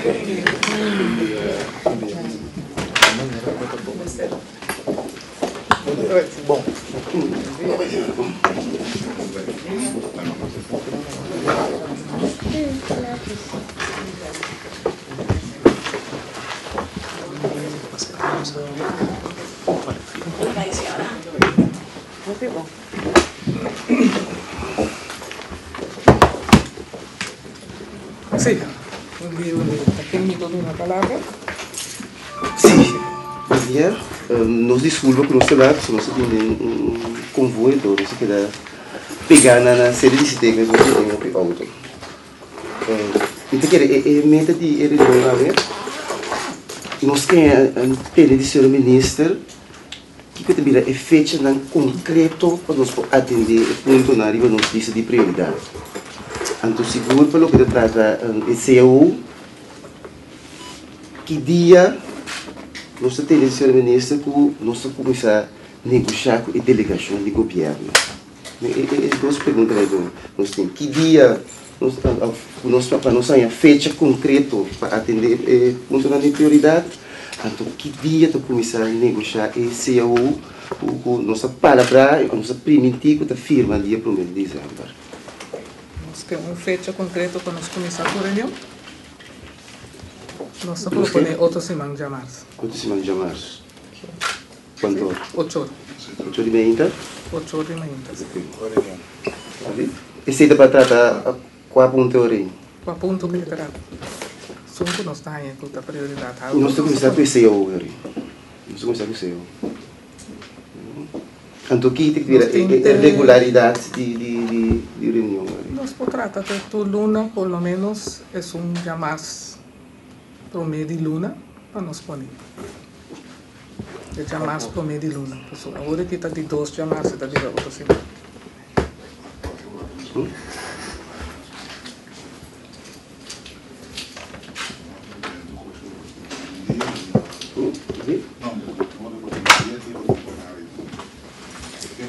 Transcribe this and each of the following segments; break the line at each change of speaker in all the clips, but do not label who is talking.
Sí, bon dia, bon dia. Ta ken mi por duna palabra?
Sí, bon dia. Nos disculpa ku nos ta lat, nos a bini den un konvoi, enton nos a keda pegá na sede di Citec nos a bini den hopi outo. Mi ta kere e meta di e reunion awe, nos ke tende di señor minister kiko ta bira e fechanan konkreto pa nos por atendé e puntonan riba nos lista di prioridat. Anto sigur pa loke ta trata e cao, ki dia nos ta tende di señor minister ku nos ta kuminsá negoshá ku e delegashon di gobièrnu. E dos preguntanan ku nos tin, ki dia nos ku nos pa nos haña fecha konkreto pa atendé e puntonan di prioridat? Anto ki dia ta kuminsá negoshá e cao ku nos a palabrá i ku nos a primintí ku ta firma dia promé di desèmber?
Nos tin un fecha konkreto pa nos kuminsá ku reunion? Nos ta proponé otro siman djamars.
Otro siman djamars. Cuanto ora?
Ocho ora.
Ocho di mainta?
Ocho ora di mainta, si.
Ok. Esey ta pa trata cua punto ora ei?
Cua punto cu e trata? Sun cu nos ta haña cu ta prioridad alto.
Nos ta cuminsa cu esey awor ei. Nos ta cuminsa cu esey awor. Anto ki ta bira e regularidad di reunion ora ei?
Nos por trata te tur luna por lo menos esun djamas prome di luna pa nos pone. E djamas promé di luna. Pasobra awor aki ta di dos djamas e ta bira otro siman.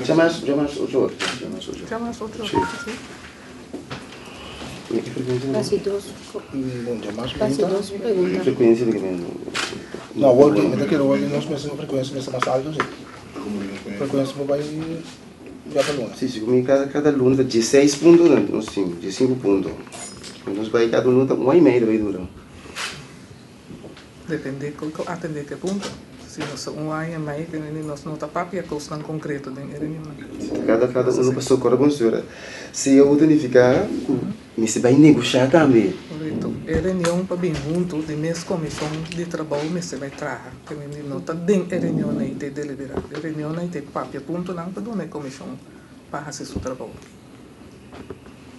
Djamas, djamas ocho ora. Djamas ocho ora.
Djamas ocho ora, si.
Casi dos casi dos pregunta.
Frecuencia de que
No, awor mi ta kere awor nos mester un frecuencia mester mas alto si. Frecuencia por bai ya pa luna.
Si, si mi cada cada luna ta dieseis punto nos tin, diesinco punto. Nos bai cada luna ta un aña y medio ta bai dura.
Depende con cu atende ke punto. Si nos ta un aña mei tene nos no ta papia cosnan concreto den e reunionnan.
Cada cada uno paso cora bon sura. Si a uta nifica cu mester bay negosha tambe.
Correcto. E reunion pa bin hunto di mes comision di trabou mester bay traha. Tene di no ta den e reunionnan ei te delibera. E reunionnan ei te papia puntonan pa duna e comision pa haci su trabou.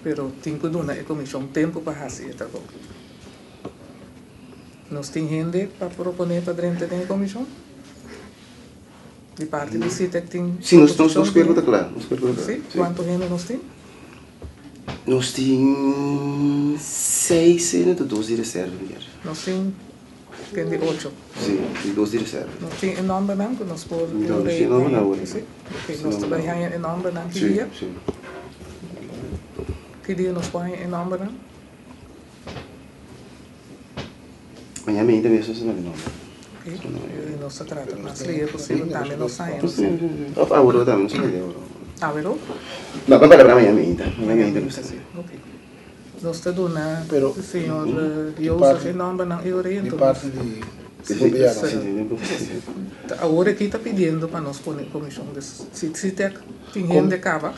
Pero tin cu duna e comision tempo pa haci e trabou. Nos tin hende pa proponé pa drenta den e komishon? Di parti di SITEC tin
Sí, nos nos kuerpo ta kla. Nos kuerpo ta kla.
Sí? Kuantu hende nos tin?
Nos tin seis hende ta dos di reserva mi kier.
Nos tin ken di ocho.
Sí, tin dos di reserva.
Nos tin e nòmbernan ku nos por
No, nos tin e nòmbernan awor.
Sí? Oke, nos ta bai haña e nòmbernan ki dia?
Sí, sí.
Ki dia nos por haña e nòmbernan?
Maña meinta mes nos ta manda nomber.
Ok, nos ta trata mas lihe posibel tambe nos haña nos.
Of awor tambe nos ta manda awor.
Awor?
No, pa palabra maña meinta. Maña meinta nos ta manda.
Ok. Nos ta duna señor Joseph e nombernan e ora
Di parti di gobierno.
Awor aki ta pidiendo pa nos pone comision. Si tin hende caba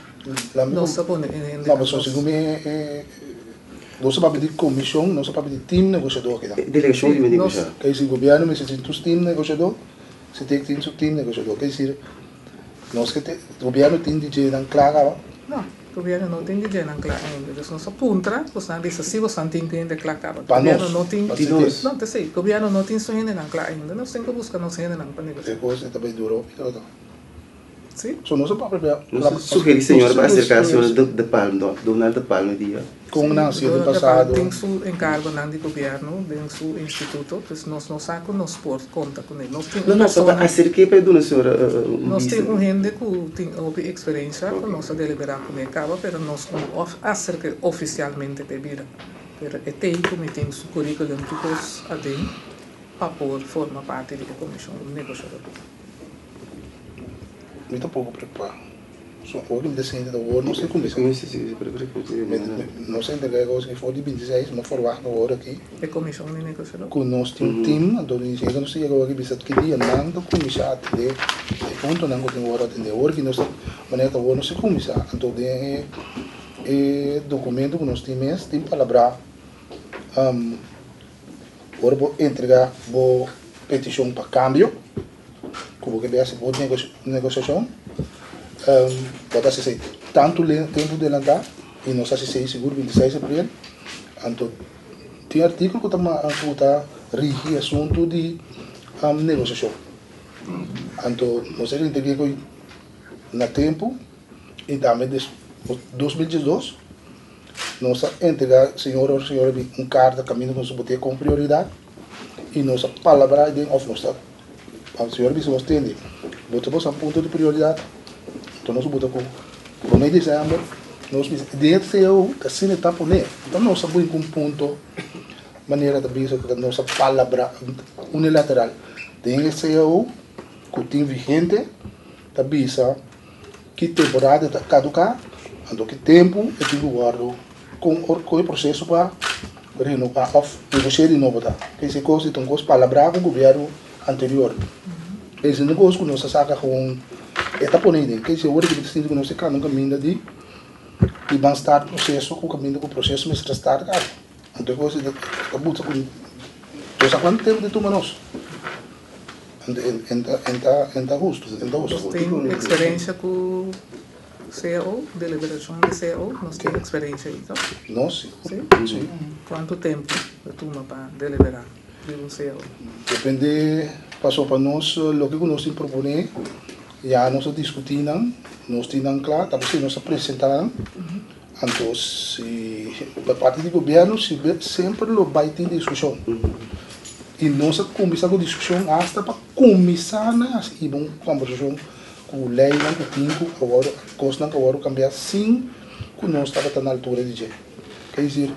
nos ta pone hende.
No, pasobra segun mi e. Nos ta papia di komishon, nos ta papia di tim negoshadó akinan.
E delegashon di negoshá.
Ke si gobièrnu mester tin su tim negoshadó, Sitek tin su tim negoshadó. Ke desir, nos ke te, gobièrnu tin di djenan kla kaba?
No, gobièrnu no tin di djenan kla ainda. Dus nos a puntra, bosnan bisa si bosnan tin ku hende kla kaba.
Pa
Gobièrnu
nos,
no tin,
pa Sitek.
no, ta esei, gobièrnu no tin su hendenan kla ainda. Nos tin ku buska nos hendenan pa negoshá.
E kos ei ta bai dura hopi rato.
Sí.
So nos a papia
Nos a sugeri señor pa acerca señor De Palm, Donald De Palm e dia.
Con nan si den pasado.
Den su encargonan di gobierno, den su instituto, pues nos no sa cu nos por conta cu ne. Nos tin un
No, no,
persona.
pa acerke pa e duna señor un
Nos
bista.
tin un hende cu tin hopi experiencia cu nos a delibera cu ne caba, pero nos no acerke oficialmente pa e bira. Pero e tei ku mi tin su curriculum tur kos aden pa por forma parti di e komishon negoshador.
Mi ta poko preocupa. So awor mi ta sinti ta awor nos a cuminsa. Nos a entrega e cos aki for di 26, no verwacht awor aki.
E comision di negociador.
Cu nos tin un team, anto di esey nos ta yega awor aki bisa ki dia nan ta cuminsa atende e puntonan cu tin worde atende. Awor aki nos ta manera ta awor nos a cuminsa, anto den e documento cu nos tin mes tin palabra ora bo entrega bo peticion pa cambio. Ku bo ke bai hasi bo negosiashon, bo ta hasi esei tantu tempu delantá i nos hasi esei sigur 26 april. Anto tin artíkulo ku ta ku ta rigi asuntu di negosiashon. Anto nos a rintegr'é ku na tempu i tambe 2012 nos a entregá señor òf señora un karta kaminda ku nos a bot'é kon prioridat i nos a palabrá den òf nos ta Señor bisa nos tende, bo ta boso punto di prioridad, enton nos buta cu prome december nos bisa den e ceo ta asina e ta pone, enton nos a brinca un punto manera ta bisa cu ta nos a palabra unilateral, den e ceo cu tin vigente ta bisa ki temporada ta caduca, anto ki tempo e tin cu wordo con e proceso pa renoba of negocia di nobo ta. Esei cos ta un cos palabrá cu gobierno anterior. Esei no cos cu nos a saca gewoon e ta pone den. Esei ora cu mi ta sinti cu nos ta cana un caminda di di ban start proceso cu caminda cu proceso mester a start caba. Anto e cos ei ta buta cu nos a cuanto tempo ta tuma nos. Anto en ta husto, en ta husto.
Nos tin experiencia cu CAO, deliberacion di CAO, nos tin experiencia ei toch?
Nos si.
Si? Si. Cuanto tempo ta tuma pa delibera di un CAO?
Depende, paso pa nos loke cu nos tin propone ya nos a discuti nan, nos tin nan cla, ta por nos a presenta nan, anto si pa parti di gobierno si semper lo bay tin discusion y nos a cuminsa cu discusion hasta pa cuminsa na haci hiba un conversacion Ku leinan ku tin ku a wòrdu, kosnan ku a wòrdu kambiá sin ku nos tabata na altura di dje. Ke disir,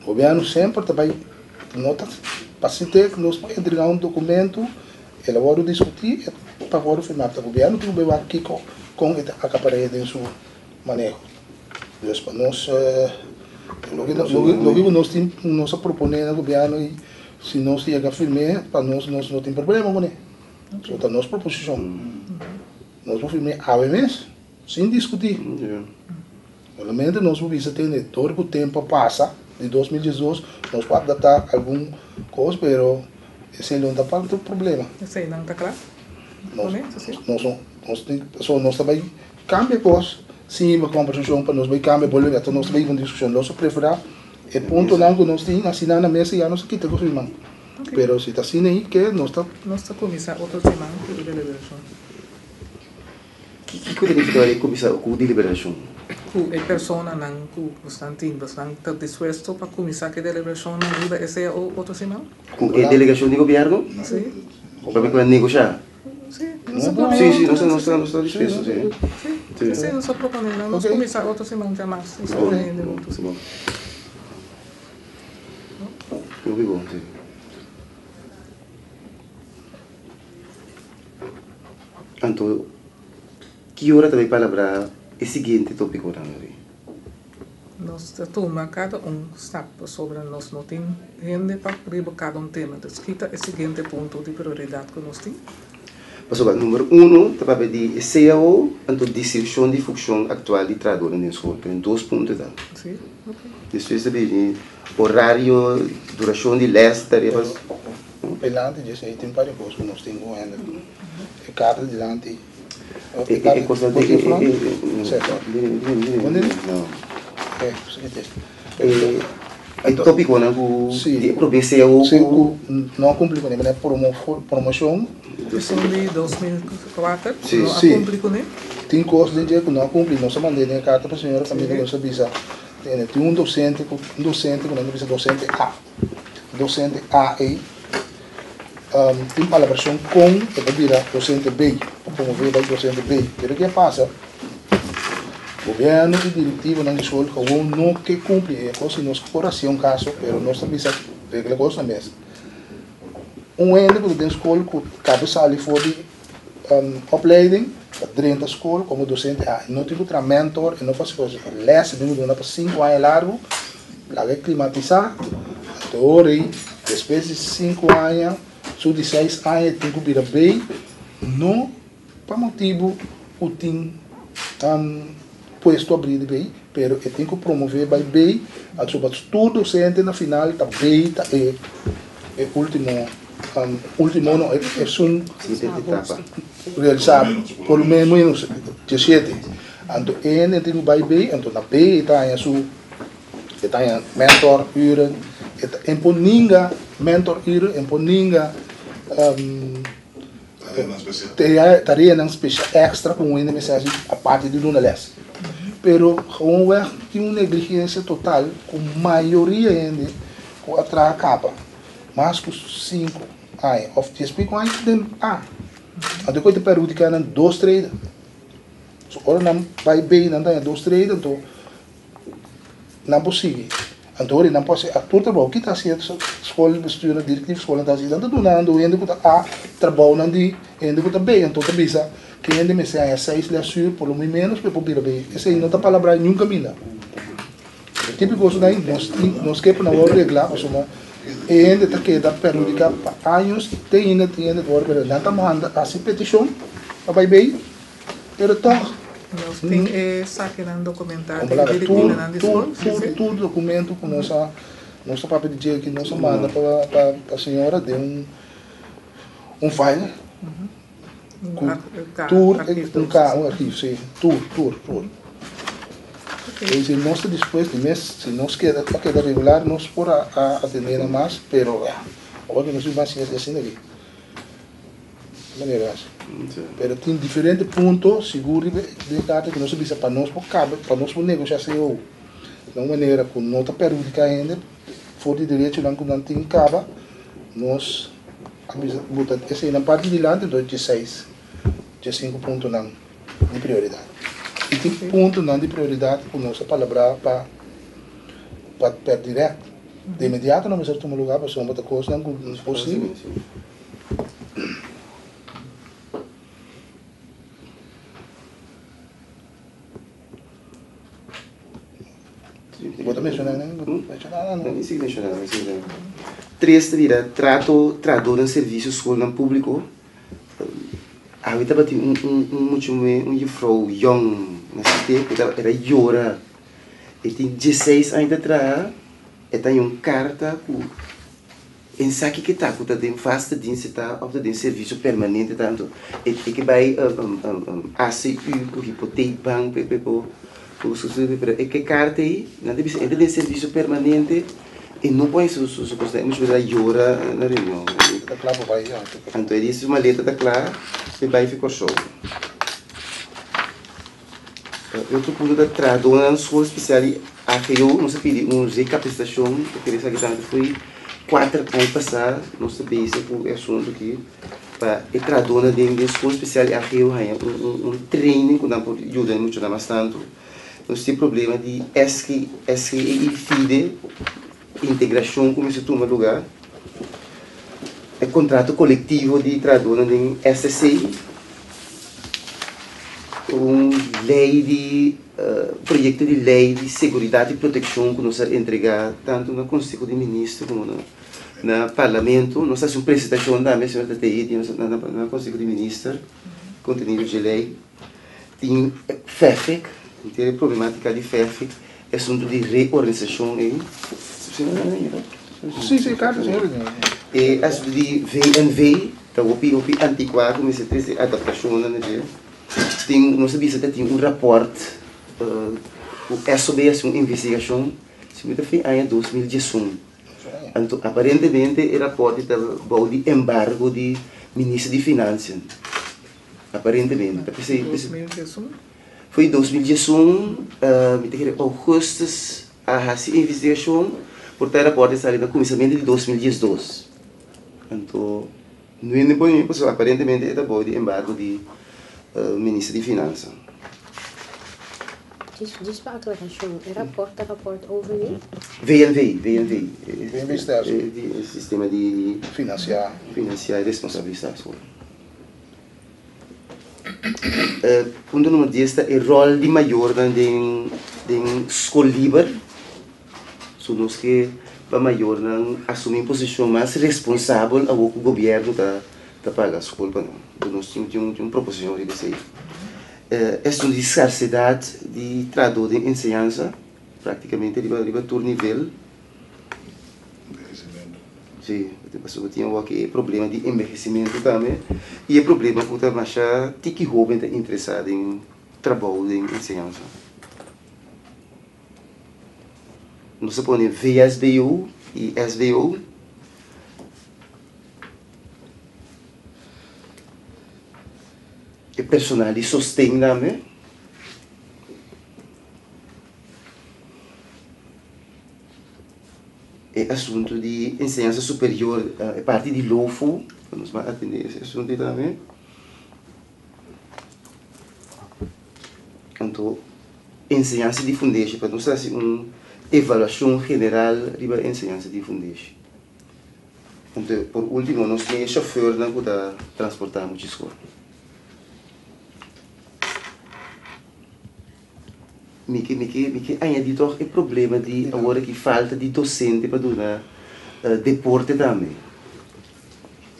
gobièrnu semper ta bai no ta pasit'é ku nos por entregá un dokumentu, el a wòrdu diskutí e pa wòrdu firmá. Ta gobièrnu tin ku bai wak kiko kon e ta akapar'é den su maneho. Dus pa nos loke loke ku nos tin nos a proponé na gobièrnu i si nos yega firm'é pa nos nos no tin problema kuné. So ta nos proposicion. Nos por firm'é awe mes, sin discutí. Solamente nos por bisa tende dor cu tempo a pasa, di 2012, nos por adaptá algun cos, pero esey lo no ta parte tur problema.
Eseynan ta cla?
Nos, nos no, nos tin, pasobra nos ta bay cambia cos sin hiba conversacion pa nos bay cambia bolbe bek, nos ta bay hiba un discusion. Nos a preferá e puntonan cu nos tin asina na mesa ya nos a kita cu firman. Pero si ta asina ei ke nos ta.
Nos ta kuminsá otro siman ku e deliberashon.
Kiko ta nifiká ora e kuminsá ku deliberashon?
Ku e personanan ku bosnan tin, bosnan ta dispuesto pa kuminsá ku e deliberashonnan riba e cao otro siman?
Ku e delegashon di gobièrnu?
Sí.
Pa mi ku nan negoshá?
Sí, nos ta pone.
Sí, sí, nos ta nos ta dispuesto, sí.
Sí, sí, nos ta proponé nan. Nos kuminsá otro siman djamas. Nos ta pone hende huntu, sí.
Hopi bon, sí. Anto, ki ora ta bay palabrá e siguiente tópikonan ari?
Nos ta tuma kada un stap pasobra nos no tin hende pa riba kada un tema. Entonces, ki ta e siguiente punto di prioridat ku nos tin?
Pasobra number uno ta papia di e cao, anto distrikshon di funkshon aktual di trahadornan den skol. Tin dos punto ta.
Sí, ok.
Despues ta bini orario, durashon di lès, tarefas.
Dilanti di esei tin varios kos ku nos tin ku hende. E karta dilanti.
E kos
di e
E tópikonan ku di e promé cao
ku no a kumpli kuné, manera promoshon.
Esun di 2004 no a kumpli kuné?
Tin kos den dje ku no a kumpli. Nos a mand'é den e karta pa señora kaminda ku nos a bisa tin un dosente ku un dosente ku nan ta bisa dosente A. Dosente A ei tin palabrashon kon e ta bira dosente B, pa promové bai dosente B. Pero ke a pasa? Gobièrnu i direktivonan di skol gewoon no ke kumpli e kos i nos por hasi un kaso pero nos ta bisa regla kos na mes. Un hende ku ta den skol ku kaba sali for di opleiding ta drenta skol komo dosente a e no tin ku traha mentor e no por hasi kos lès e tin ku duna pa sinku aña largu laga e klimatisá anto ora ei despues di sinku aña su di seis aña e tin ku bira bei no pa motibu ku tin puesto abrí di bei pero e tin ku promové bai bei anto pa tur dosente na final ta bei ta e e ultimo ultimo no esun realisá por lo menos diesshete anto e hende tin ku bai bei anto na bei e ta haña su e ta haña mentor uren e ta e por ninga mentor uren e por ninga. Tareanan spesial extra ku un hende mester hasi aparte di duna les. Pero gewoonweg tin un negligensia total ku mayoria hende ku a traha kaba mas ku sinku aña òf dies piku aña den A. Anto ku e ta perhudiká nan dos treda. So ora nan bai bei nan ta haña dos treda anto Nan por sigui. Anto ora nan por hasi tur trabou. Ki ta hasi skol bestuur direktief skolnan ta hasi? Nan ta dunando hende ku ta A trabounan di hende ku ta B. Anto ta bisa ku hende mester haña seis lèsuur por lo menos pa e por bira B. Esei no ta palabrá niun kaminda. E tipo di kosnan ei nos tin nos ke pa nan wòrdu reglá pasobra e hende ta keda perhudiká pa años i te ainda tin hende ta wòrdu perhudiká. Nan ta manda hasi petishon pa bai B. Pero tòg.
Nos tin e sakinan dokumentá di e direktivanan di skol?
Tur, tur, tur dokumento ku nos a, nos a papia di dje aki, nos a manda pa pa señora den un un file ku tur un ka un archivo si, tur, tur, tur. E si nos ta dispuesto di mes, si nos keda a keda regular nos por a atendé nan mas, pero awor ke nos tin mas asina aki. Manera así. Pero tin diferente punto sigur riba den karta ku nos a bisa pa nos por kaba, pa nos por negoshá CO na un manera ku no ta perhudiká hende for di derechonan ku nan tin kaba, nos a bisa buta eseinan parti dilanti entonces dieseis, diesinku puntonan di prioridat. I tin puntonan di prioridat ku nos a palabrá pa pa per dirèkt. De inmediato nan mester tuma lugá pasobra ta kosnan ku no por sigui. Bo ta menshoná nan? Bo ta menshoná nan?
Mi sigui menshoná, mi sigui menshoná. Tres ta bira trato trahadó den servisio skolnan públiko. Awe tabatin un un un mucha muhé, un jufrou yòn na sit'é ku ta era yora. E tin dieseis aña ta traha, e ta haña un karta ku Esaki ke ta ku ta den vaste dienst ta of ta den servicio permanente tanto e e ke bai ACU ku hipoteekbank pe pe por pero e ke karta ei nan ta bisa e ta den servicio permanente e no por haña su su kos mucha bes a yora na reunion
Ta kla pa bai ya.
Anto e di su maleta ta kla pe bai fi Kòrsou. E otro punto ta trahadónan skol spesial di AGO. Nos a pidi un rekapasitashon pa kere esaki tantu foi kuater aña pasá nos ta bezig ku e asuntu aki pa e trahadónan den den skol spesial di AGO haña un un un training ku nan por yuda e muchanan mas tantu. Nos tin problema di SG SGE i FIDE integrashon ku mester tuma lugá. E kontrato kolektivo di trahadónan den SSC, un lei di proyekto di lei di seguridat i protekshon ku nos a entregá tantu na Konseho di Minister komo na Parlamento. Nos a hasi un presentashon tambe, señor Tatei, na Konseho di Minister, kontenido dje lei. Tin FEFIK, tin e problematica di FEFIK, e asunto di reorganisacion ei.
Sí, sí, claro, señor.
E asunto di VNV ta hopi hopi anticuá ku mester trese adaptacionnan na dje. Tin, nos a bisa ta tin un rapport ku SOB a hasi un investigacion, si mi ta fin aña 2011. Anto aparentemente e rapport ta bou di embargo di minister di Financiën. Aparentemente ta p'esei.
2011?
Foi 2011, mi ta kere augustus a hasi investigashon, por ta e rapòrt a sali na kuminsamentu di 2012. Anto no hende por mi pasobra aparentemente e ta bou di embargo di minister di finansa.
Djis pa aklarashon, e rapòrt ta rapòrt over di?
VNV, VNV.
VNV stelsel.
E sistema di.
Finansiá.
Finansiá i responsabilisá skol. Punto numero dies ta e ròl di mayornan den den skol liber. So nos ke pa mayornan asumí un posishon mas responsabel awor ku gobièrnu ta ta paga skol pa nan. Nos tin tin un proposishon riba esei. Esun di skarsedat di trahadó den enseñansa praktikamente riba riba tur nivel.
Envejecimento.
Si, pasobra tin awor aki e problema di envejecimento tambe i e problema ku ta masha tiki hoben ta interesá den trabou den enseñansa. Nos a pone VSBO i SBO. E personal di sosten tambe. E asuntu di enseñansa superior, e parti di LOFO, nos ban atende ese asuntu ei tambe. Anto enseñansa di fundeshi, pa nos hasi un evaluashon general riba enseñansa di fundeshi. Anto por ultimo nos tin e shofèrnan ku ta transportá mucha skol. Mi ke mi ke mi ke añadí tòg e problema di awor aki falta di dosente pa duna deporte tambe.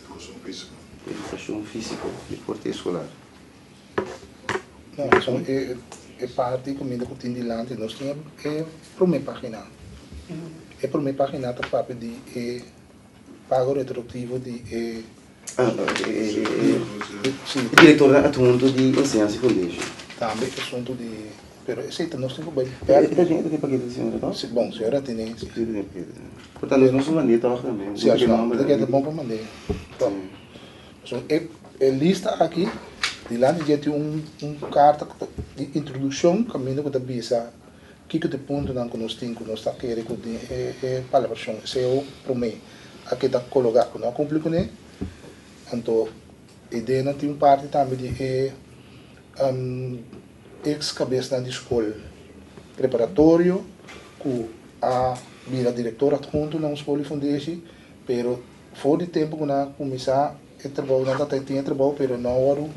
Edukashon físiko.
Edukashon físiko, deporte eskolar.
No, son e e parti kuminda ku tin dilanti nos tin e promé página. E promé página ta papia di e pago retroaktivo di e
E direktornan athunto di Enseñansa i Fundashon.
Tambe e asuntu di, pero esei ta nos tin ku bai bèk.
E ta den e pakete di señora tòg?
Si, bon, señora tene.
Si, ta den e pakete. Por tanto nos no mand'é tòg tambe.
Si, asina ta keda bon pa mand'é tòg. Pasobra e lista aki, dilanti dje tin un karta di introdukshon kaminda ku ta bisa kiko ta e puntonan ku nos tin ku nos ta kere ku den e palabrashon. Esei e promé a keda kologá ku no a kumpli kuné. Anto e denan tin un parti tambe di e eks kabesnan di skol preparatorio ku a bira direktor adhunto na un skol di fundeshi, pero for di tempu ku nan a kuminsá e trabou nan ta tin e trabou pero no a wòrdu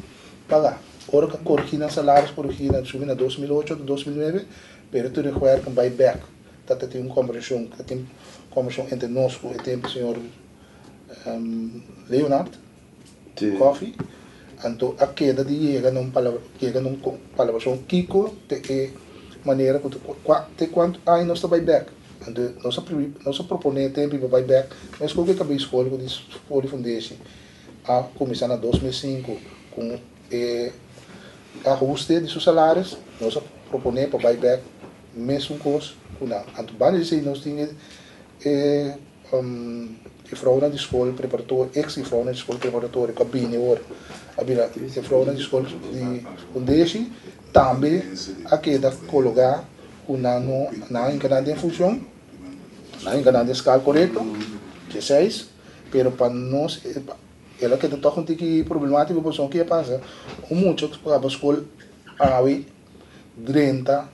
pagá. Ora ku a korigí nan salaris korigí nan subi na 2008 òf 2009 pero terugwerking bai bèk ta tin un kombershon ta tin kombershon entre nos ku e tempu señor Leonard Coffie anto a keda di yega na un palabra yega na un palabrashon kiko te e manera ku kua te kuantu aña nos ta bai bèk anto nos a nos a proponé tempu pa bai bèk meskos ku e kabei skol ku di skol di fundeshi a kuminsá na 2005 ku e ahuste di su salaris nos a proponé pa bai bèk mesun kos ku nan anto banda di esei nos tin e Jufrounan di skol preparatorio, eks jufrounan di skol preparatorio ku a bini awor a bira jufrounan di skol di fundeshi tambe a keda kologá ku nan no nan a hinka nan den funshon, nan a hinka nan den skal korekto, dieseis, pero pa nos el a keda tòg un tiki problemátiko pasobra ke a pasa un mucha ku kaba skol awe drenta.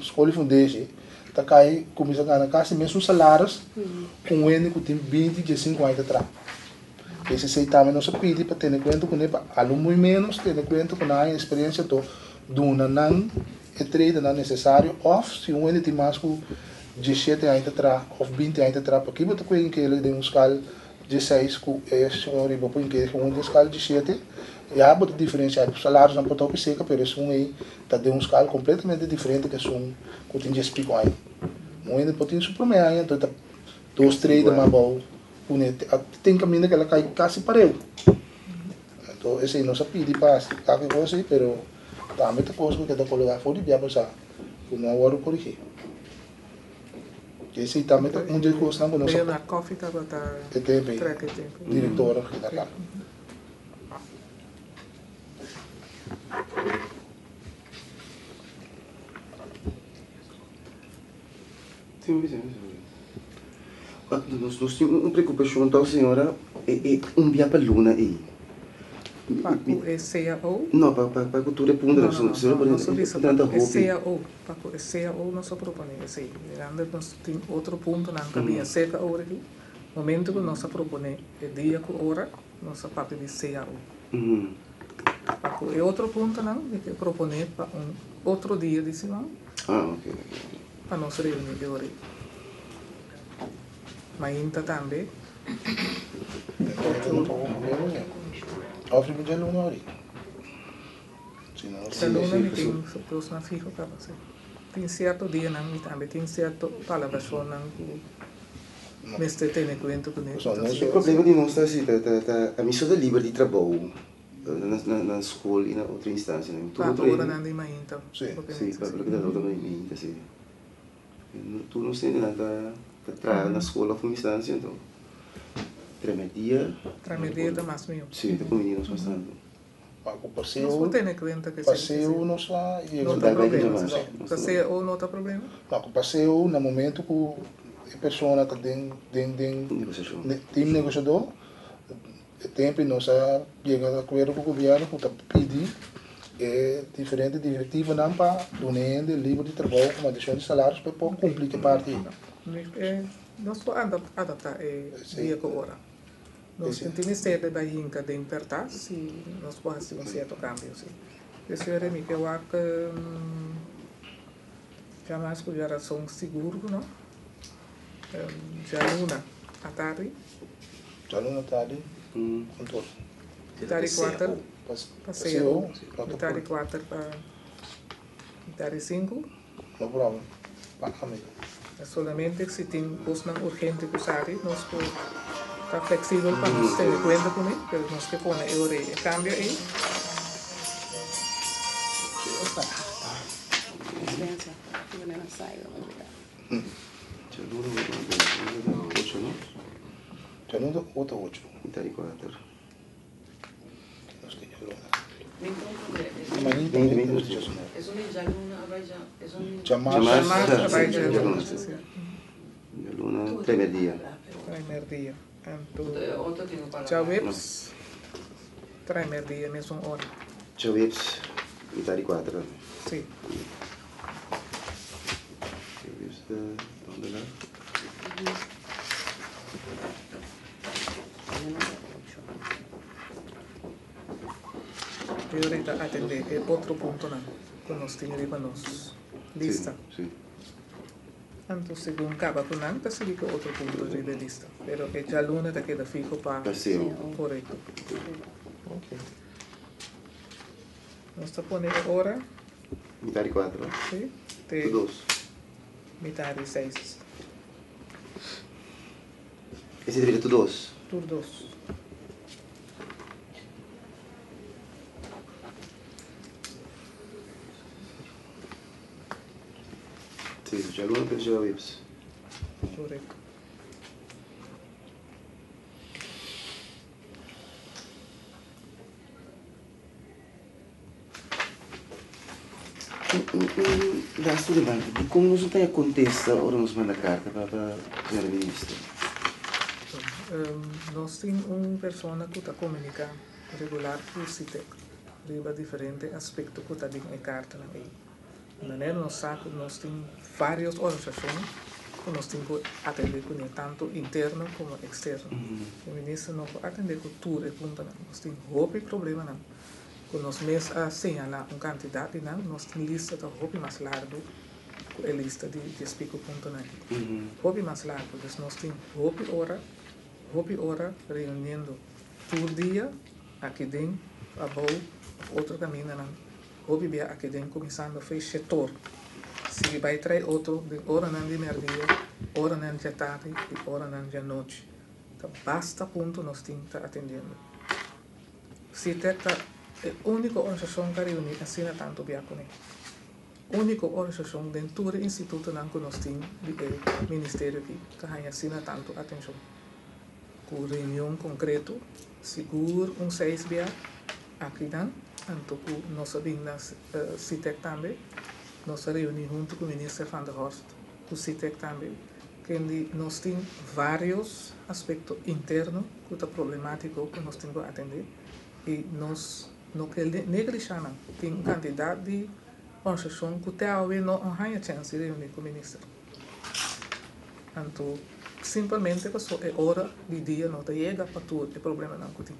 Skol di fundeshi ta kai kuminsá gana kasi mesun salaris ku un hende ku tin binti diesinku aña ta traha. Esei tambe nos a pidi pa tene kuenta kuné pa alo muy ménos tene kuenta ku nan haña eksperensia to duna nan e trainernan nesesario òf si un hende tin mas ku dieshete aña ta traha òf binti aña ta traha paki bo ta kue inkele den un skal dieseis ku e señor riba por inkele un den skal dieshete ya bo ta diferensiá salarionan por ta hopi seka pero esun ei Ta den un skal kompletamente diferente ku esun ku tin djes piko aña. Un hende por tin su promé aña, anto e ta dos trede mas abou ku ne. Tin kaminda ku el a kai kasi pareu. Anto esei nos a pidi pa hasi kake kos ei, pero tambe ta kos ku keda kologá for di bia pasá ku no a wòrdu korigí. Esei tambe ta un dje kosnan ku nos a.
Leonard Coffie tabata
E tempu ei,
trek e tempu.
direktor general.
Nos tin un preocupacion tog señora, e un bia pa luna ey.
Pa ku e cao?
No, pa pa pa ku tur e puntonan.
No, no,
Pasobra
no, nos a bisa pa
puntonan ta
ku e
hopi.
cao, pa ku e cao nos a proponé esei. Mirando nos tin otro puntonan ku a bini aserka ora aki, momento ku nos a proponé e dia ku ora, nos a papia di cao. Pa ku e otro puntonan mi ke proponé pa un otro dia di siman pa nos reuní e ora ei. Mainta tambe. Djaluna mi tin kosnan fiho kaba si. Tin sierto dianan mi tambe tin sierto palabrashonnan ku mester tene kuenta kuné.
E problema di nos ta si ta ta ami so ta liber di trabou na skol i na otro instansianan.
Pa oranan di mainta.
Si, pa oranan di mainta si. Tur nos hendenan ta traha na skol òf un instansia, anto Tremedia.
Tremedia ta mas mihó.
Si, ta kuminí nos mas tantu.
Pa ku
Nos por tene kuenta ku esei.
paseo nos a yega.
No ta problema. Paseo no ta problema?
Pa ku paseo na momento ku e persona ta den den den team negosiadó, E tempu nos a yega akuerdo ku gobièrnu ku ta pidi e diferente direktivanan pa duna e hende liber di trabou ku mantenshon di salarios pa e por kumpli ku e parti ei.
Nos por adaptá e dia ku ora. Nos no tin mester di bai hinka den pèrtá si nos por hasi un sierto kambio si. Esei mi ke wak djamas ku djarason sigur ku no. Djaluna atardi.
Djaluna tardi kantor.
Mitad di kuater pa sero. Mitad di kuater pa mitad di sinku.
No problem. Pa ami.
Solamente si tin kosnan urgente ku sali nos por ta fleksibel pa nos tene kuenta kuné, pero nos ke pone e ora ei e kambio ei.
Djaluna oto ocho.
Mitad di kuater.
Nos tin djaluna.
Veinte minutos.
Djamars.
Djamars a bai djaluna.
Djaluna primer dia.
Primer dia. Anto djaweps primer dia mesun ora.
Djaweps mitad di kuater tambe.
Si. E ora ta atendé e otro puntonan ku nos tin riba nos lista. Anto segun kaba ku nan ta sigui ku otro punto riba e lista. Pero e djaluna ta keda fiho pa korekto. Nos ta pone e ora.
Mitar di kuatro.
Sí, te
Te dos.
mitar di seis.
Esei ta bira tur dos.
Tur dos.
Sí, djaluna te djaweps.
Korekto.
Laatste demanda, dikon nos no ta haña kontesta ora nos manda karta pa señora minister?
Nos tin un persona ku ta komuniká regular ku SITEC riba diferente aspekto ku ta den e kartanan ei. Manera nos sa ku nos tin vários organisashon ku nos tin ku atendé kuné, tantu interno komo eksterno. E minister no por atendé ku tur e puntonan. Nos tin hopi problemanan ku nos mes a señalá un kantidat di nan. Nos tin lista ta hopi mas largu ku e lista di dies piko puntonan aki. Hopi mas largu. Dus nos tin hopi ora, hopi ora reuniendo tur dia aki den, abou òf otro kamindanan. Hopi bia aki den kuminsando fe shetor. Sigui bai trae otro den oranan di merdia, oranan djatardi i oranan djanochi. Ta basta punto nos tin ta atendiendo. Sitec ta e úniko organisashon ku a reuní asina tantu bia kuné. Úniko organisashon den tur e institutonan ku nos tin di e ministerio aki ta haña asina tantu atenshon. Ku reunion konkreto, sigur un seis bia akinan, anto ku nos a bin na Sitec tambe, nos a reuní huntu ku Minister Van der Horst ku Sitec tambe, kendi nos tin vários aspekto interno ku ta problemátiko ku nos tin ku atendé. I nos no ke neglishá nan. Tin un kantidat di organisashon ku te awe no a haña chèns di reuní ku minister. Anto simpelmente paso e ora di dia no ta yega pa tur e problemanan ku tin.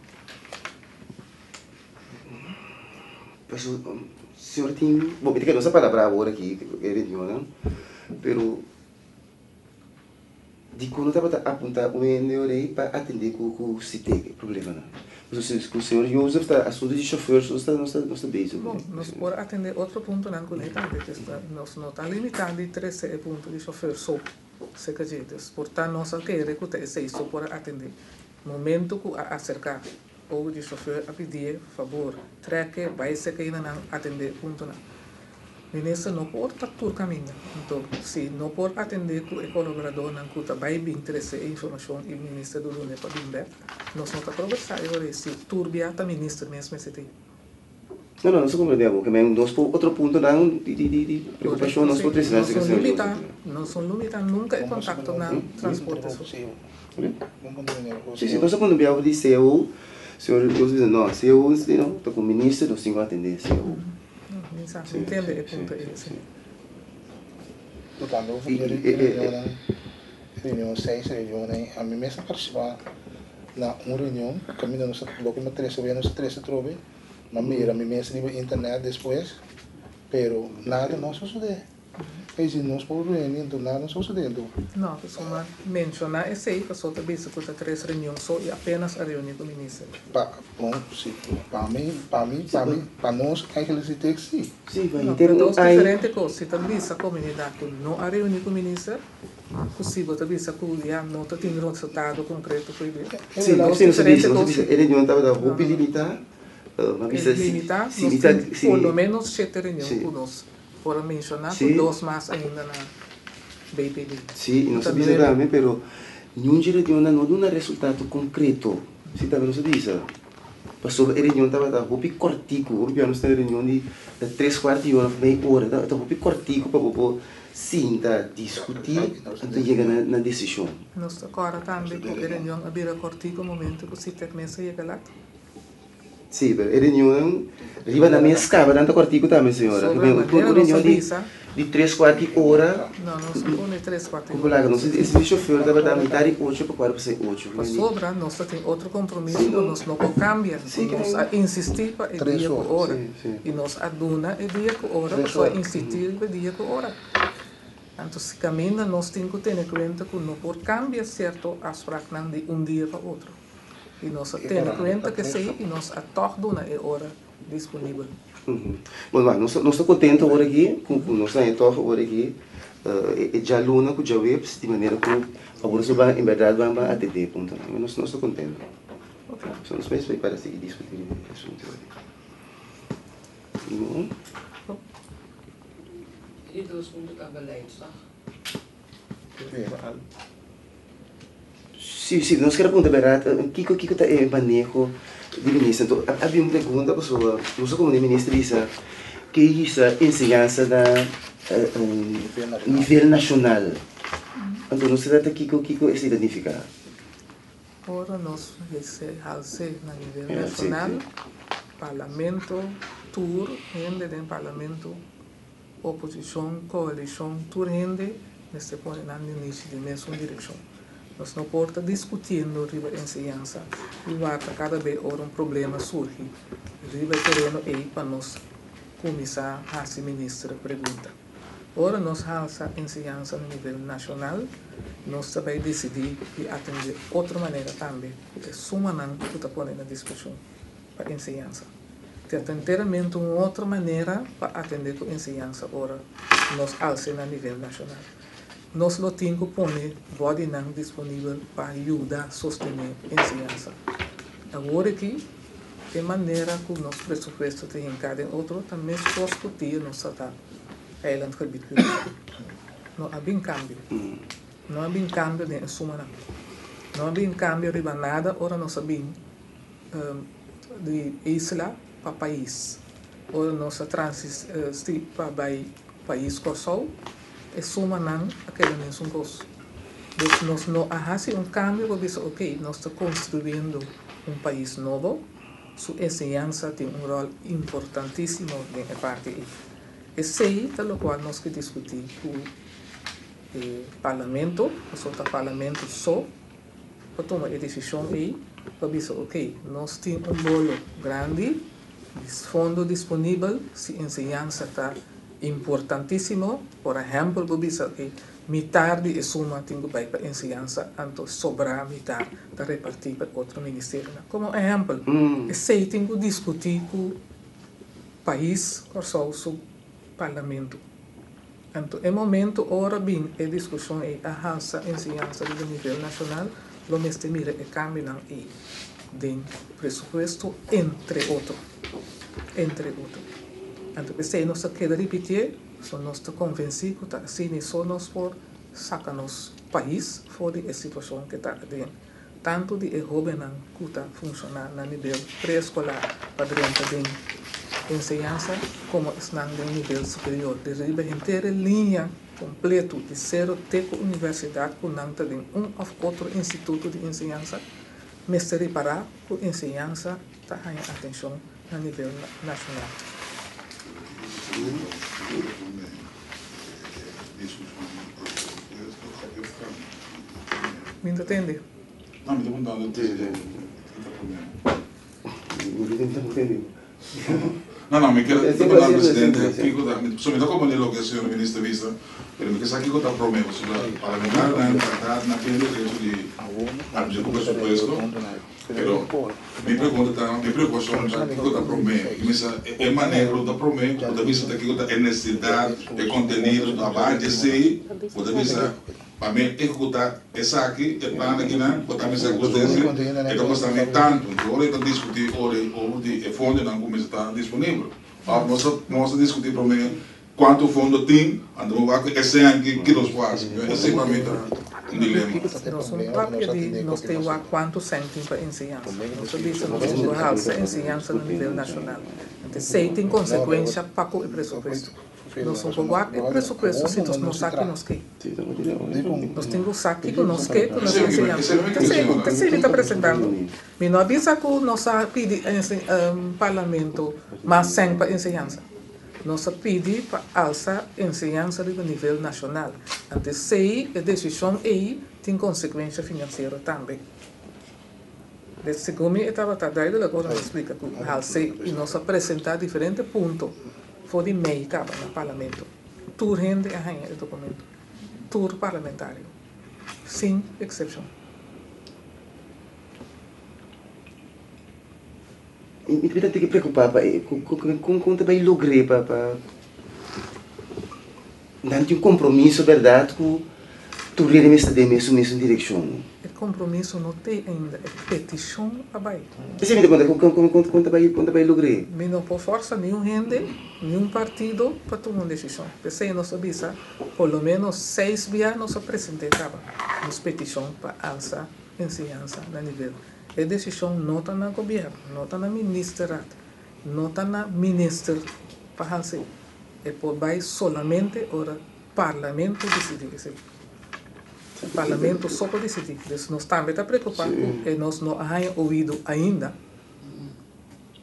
Paso señor tin, bo mi ta kere nos a palabrá awor aki e reunionnan, pero Dikon no tabata apuntá un hende ora ei pa atendé ku ku sit'e problemanan? Pasobra si ku señor Jozef ta asuntu di shofèr nos ta nos ta nos ta bezig
Bon, nos por atendé otro puntonan ku ne tambe. Dus nos no ta limitá di trese e punto di shofèr so serka dje. Dus por ta nos a kere ku ta esei so por a atendé. Momento ku a aserká ogu di shofèr a pidié fabor trèk'e bai serka hende-nan atendé e puntonan. Minister no por ta tur caminda. Anto si no por atende cu e colaboradornan cu ta bay bin trece e informacion y minister do dune pa bin bek, nos no ta progresa e ora ey si tur bia ta minister mes mester ta ey.
No, no, nos a comprende abo. Kemen nos por otro puntonan di di di preocupacion nos por trece nan
Nos no limita, nos no limita nunca e contacto na transporte so.
Si, si, nos a pone bia di cao, señor Joseph bisa no, cao ta cu minister nos tin cu atende cao.
Mi sa ntende e punto ei, si.
Tocando over di reunionnan, reunion seis reunionnan, ami mes a participa na un reunion caminda nos a loke mi a trece oye nos a trece atrobe, mi a mira mi mes riba internet despues, pero nada no a sosode. Ey si nos por reuni enton nada no sosode enton.
No, pasobra menciona esey pasobra ta bisa cu ta tres reunion so y apenas a reuni cu minister.
Pa, bon, si, pa mi, pa mi, pa mi, pa nos eigenlijk si tek si.
Si, pa
No,
henter
ta
un
dos
ai.
diferente cos. Si ta bisa comunidad cu no a reuni cu minister, cu si bo ta bisa cu ya no ta tin resultado concreto cu e bira.
Si,
Dos
si, nos a
diferente
bisa, nos a
cos.
bisa e reunion tabata
No,
hopi
no, no.
limita, ma
E
bisa si,
limita,
si
nos
mi ta,
tin
si
por
mi.
lo menos shete reunion
Si.
cu nos. Por a menshoná ku dos mas ainda na BPD.
Sí, i nos
Ta
a bisa
nuebe.
tambe, pero niun dje reunionnan no duna resultado konkreto. Sí, tambe nos a bisa. Pasobra e reunion tabata hopi kòrtiku. Hopi bia nos tene reunion di tres kuart di ora òf mei ora. Ta ta hopi kòrtiku pa bo por sinta, diskutí, anto yega na na desishon.
Nos ta kòrda tambe ku e reunion a bira kòrtiku momento ku Sitec mes a yega lat.
Sí, pero e reunionnan riba nan mes caba nan ta cortico tambe, señora.
Sobre
Un
manera nos
reunion
a
di
bisa.
di tres cuart di ora.
No, nos a pone tres cuart di
Como
ora.
laga nos e di chofer tabata mitad di ocho pa cuart pasai ocho.
Pasobra nos ta tin otro compromiso
Sí,
cu
no.
nos no por cambia.
Sí,
Cu nos a insisti pa e
Tres
dia cu
ora.
ora.
Sí, sí.
Y nos a duna e dia cu ora
Tres
pasobra a
ora.
insisti riba e dia cu ora. Anto si caminda nos tin cu tene cuenta cu no por cambia cierto afspraaknan di un dia pa otro. I nos a tene kuenta ku esei i nos a tòg duna e ora disponibel.
Bon, wak, nos nos ta kontento awor aki ku ku nos haña tòg awor aki e djaluna ku djaweps di manera ku awor nos ban en bèrdat ban ban atendé e puntonan. Nos nos ta kontento. So nos mes para sigui diskutí e asuntu aki. No?
E dos punto ta beleid, toch?
Sí, sí, nos kier a puntra berdad, kiko kiko ta e maneho di minister? Enton, a bin un pregunta pasobra nos a komo di minister bisa ke hisa enseñansa na nivel nashonal. Enton nos ta trata kiko kiko esei ta nifiká?
Ora nos hese hals'é na nivel nashonal, parlamento tur hende den parlamento Oposishon, koalishon, tur hende mester pone nan ninishi den mesun direkshon. Nos no por ta diskutiendo riba enseñansa i warda kada be ora un problema surgi riba e tereno ei pa nos kuminsá hasi minister pregunta. Ora nos halsa enseñansa na nivel nashonal, nos ta bai disidí di atendé otro manera tambe ku e sumanan ku ta pone na dispushon pa enseñansa. Ta enteramente un otro manera pa atende ku enseñansa ora nos alse na nivel nashonal. Nos lo tin ku pone bòdinan disponibel pa yuda sostené enseñansa. Awor aki e manera ku nos presupuesto ta hinká den otro ta meskos ku dia nos sa ta Eilandgebied Curaçao. No a bin kambio. No a bin kambio den e sumanan. No a bin kambio riba nada ora nos a bin di isla pa pais. Ora nos a transisti pa bai pais Kòrsou, e sumanan a keda mesun kos. Dus nos no a hasi un kambio pa bisa ok, nos ta konstruyendo un pais nobo, su enseñansa tin un ròl importantísimo den e parti ei. Esei ta lokual nos ke diskutí ku e parlamento, pasobra ta parlamento so pa tuma e desishon ei pa bisa okey, nos tin un bolo grandi di fondo disponibel si enseñansa ta importantísimo, por ehèmpel bo bisa okey, mitar di e suma tin ku bai pa enseñansa anto sobrá mitar ta repartí pa otro ministerionan. Komo ehèmpel, esei tin ku diskutí ku pais Kòrsou su parlamento. Anto e momento ora bin e diskushon ei a halsa enseñansa riba nivel nashonal, lo mester mira e kambionan ei den presupuesto entre otro, entre otro. Anto p'esei nos ta keda ripitié, so nos ta konvensí ku ta asina so nos por saka nos pais for di e situashon ke ta aden, tantu di e hóbennan ku ta funshoná na nivel preeskolar pa drenta den enseñansa komo esnan den nivel superior. Di riba henter e liña kompletu di sero te ku universidat ku nan ta den un òf otro instituto di enseñansa mester ripará ku enseñansa ta haña atenshon na nivel nashonal. Mi no ta tende.
No, mi ta puntando el presidente. Ki ta problema?
Mi ta tende.
No, no, mi kier ta punta al presidente kiko ta, so mi ta comprende loke e señor minister bisa, pero mi ke sa kiko ta prome, pasobra parlamentarionan en berdad nan tin e derecho di papia ku presupuesto. Pero mi pregunta ta, mi preocupacion ta kico ta prome? Mi sa e maneho ta prome, bo ta bisa ta kico ta e necesidad, e contenido, ta abaho di esey, bo ta bisa pa mi ehecuta esaki, e plan akinan, bo ta mester gusta esey, e ta costa mi tanto. Enton ora e ta discuti ora over di e fondonan cu mester ta disponibel. Of nos ta nos ta discuti prome Cuanto fondo tin, anto bo wak esey anki ki nos por haci. Esey pa mi ta un dilema.
Nos un papia di nos te wak cuanto cen tin pa enseñansa. Nos ta bisa nos tin cu halsa enseñansa na nivel nacional. Anto esey tin consecuencia pa cu e presupuesto. Nos no por wak e presupuesto si nos no sa ki nos ke. Nos tin cu sa kico nos ke cu nos enseñansa. Esey mi ta presentando. Mi no a bisa cu nos a pidi parlamento mas cen pa enseñansa. Nos a pidi pa alsa enseñansa riba nivel nashonal. Ante esei, e desishon ei tin konsekuensha finansiero tambe. De segun mi e tabata duidelik ora nos splika ku hals'é i nos a presentá diferente punto for di mei kaba na parlamento. Tur hende a haña e dokumento, tur parlamentario, sin eksepshon.
Mi ta tiki preocupa pa e con con ta bay logr'e pa pa nan tin un compromiso berdad cu tur hende mester den mesun mesun direccion.
E compromiso no t'ey ainda, e peticion a bay.
Esey mi ta conta con con con con ta bay con ta bay logr'e.
Mi no por forsa niun hende, niun partido pa tuma un decision. P'esey nos a bisa por lo menos seis bia nos a present'e caba nos peticion pa alsa enseñansa na nivel. E desishon no ta na gobièrnu, no ta na ministerat, no ta na minister pa hasi. E por bai solamente ora parlamento disidí esei. Parlamento so por disidí. Dus nos tambe ta preokupá ku e nos no a haña oido ainda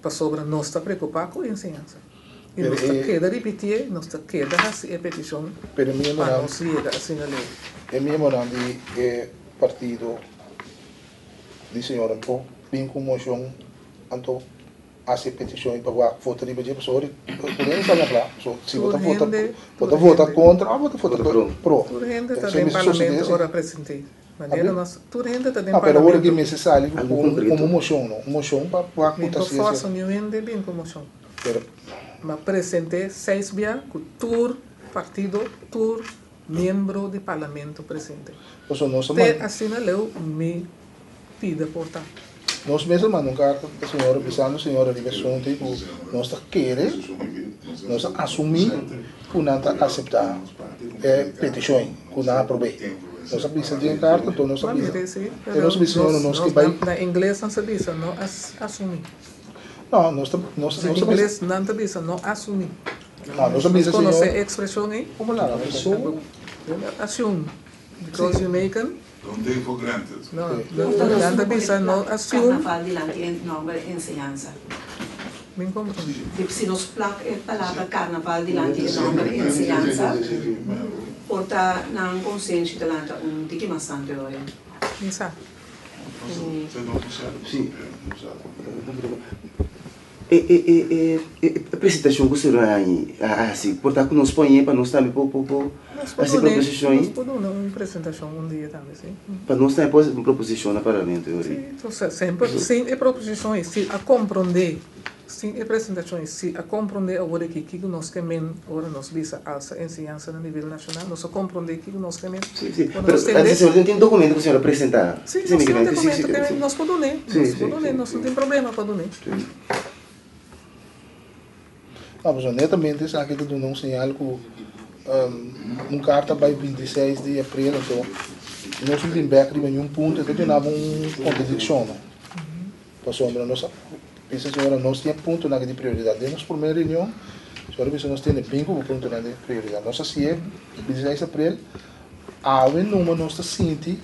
pasobra nos ta preokupá ku enseñansa. I nos ta keda ripitié, nos ta keda hasi e petishon pa nos yega asina leu.
E miembronan di e partido Di señor anto bin cu mocion anto haci e peticion y pa wak vota riba dje pasobra ora tur hende sa na cla so si bo ta vota bo ta vota contra of bo ta vota pro
Tur hende ta den parlamento ora presente manera nos tur hende ta den
parlamento. Pero ora ki mester sali cu un mocion no un mocion pa wak
Mi no forsa niun hende bin cu mocion ma presente seis bia cu tur partido tur Miembro di Parlamento presente.
Pasobra nos a
Te asina leu mi pida por ta.
Nos mes a manda un karta pa señora bisando señora riba asuntu ei ku nos ta kere, nos ta asumí ku nan ta aseptá e petishon ei, ku nan aprob'é. Nos a bisa den e karta, anto nos a bisa, e nos a bisa señora nos ke bai.
Na ingles nan sa bisa no asumí.
No, nos ta, nos
Na ingles nan ta bisa no asumí.
No, nos a bisa
señor. Conoce e expresion ei?
Como la?
Assume. Because you make an
Don't take for granted.
No,
Por ta nos
nan ta
no pone
bisa no
plak
assume.
Carnaval dilanti e nomber enseñansa.
Min comprende.
Dip si nos plak e palabra carnaval dilanti e nomber enseñansa, por ta nan consenshi ta lanta un tiki mas tantu e ora.
Mi sa.
Sí. E e e e e presentacion cu señor a haci por ta cu nos poñe pa nos tambe por por por haci proposicion
Nos por duna un presentacion un dia tambe si.
Pa nos tambe por haci un proposicion na parlamento
Sí, entonces semper sin e proposicion ei si a comprende sin e presentacion ei si a comprende awor aki kico nos ke men ora nos bisa alsa enseñansa na nivel nacional nos a comprende kico nos ke men
Sí, sí, pero señor tin tin documento cu señor a presenta?
Sí, nos tin un documento ke nos por dun'é, nos por dun'é, nos no tin problema pa dun'é.
No, pasobra netamente esaki ta duna un señal ku un karta bai 26 di april, anto nos no bin bèk riba niun punto, e ta duna bo un kontradikshon, no. Pasobra nos a bisa señora nos tin e puntonan aki di prioridat. Den nos promé reunion, señora bisa nos tene bin ku bo puntonan di prioridat. Nos a hasié 26 di april, awe numa nos ta sinti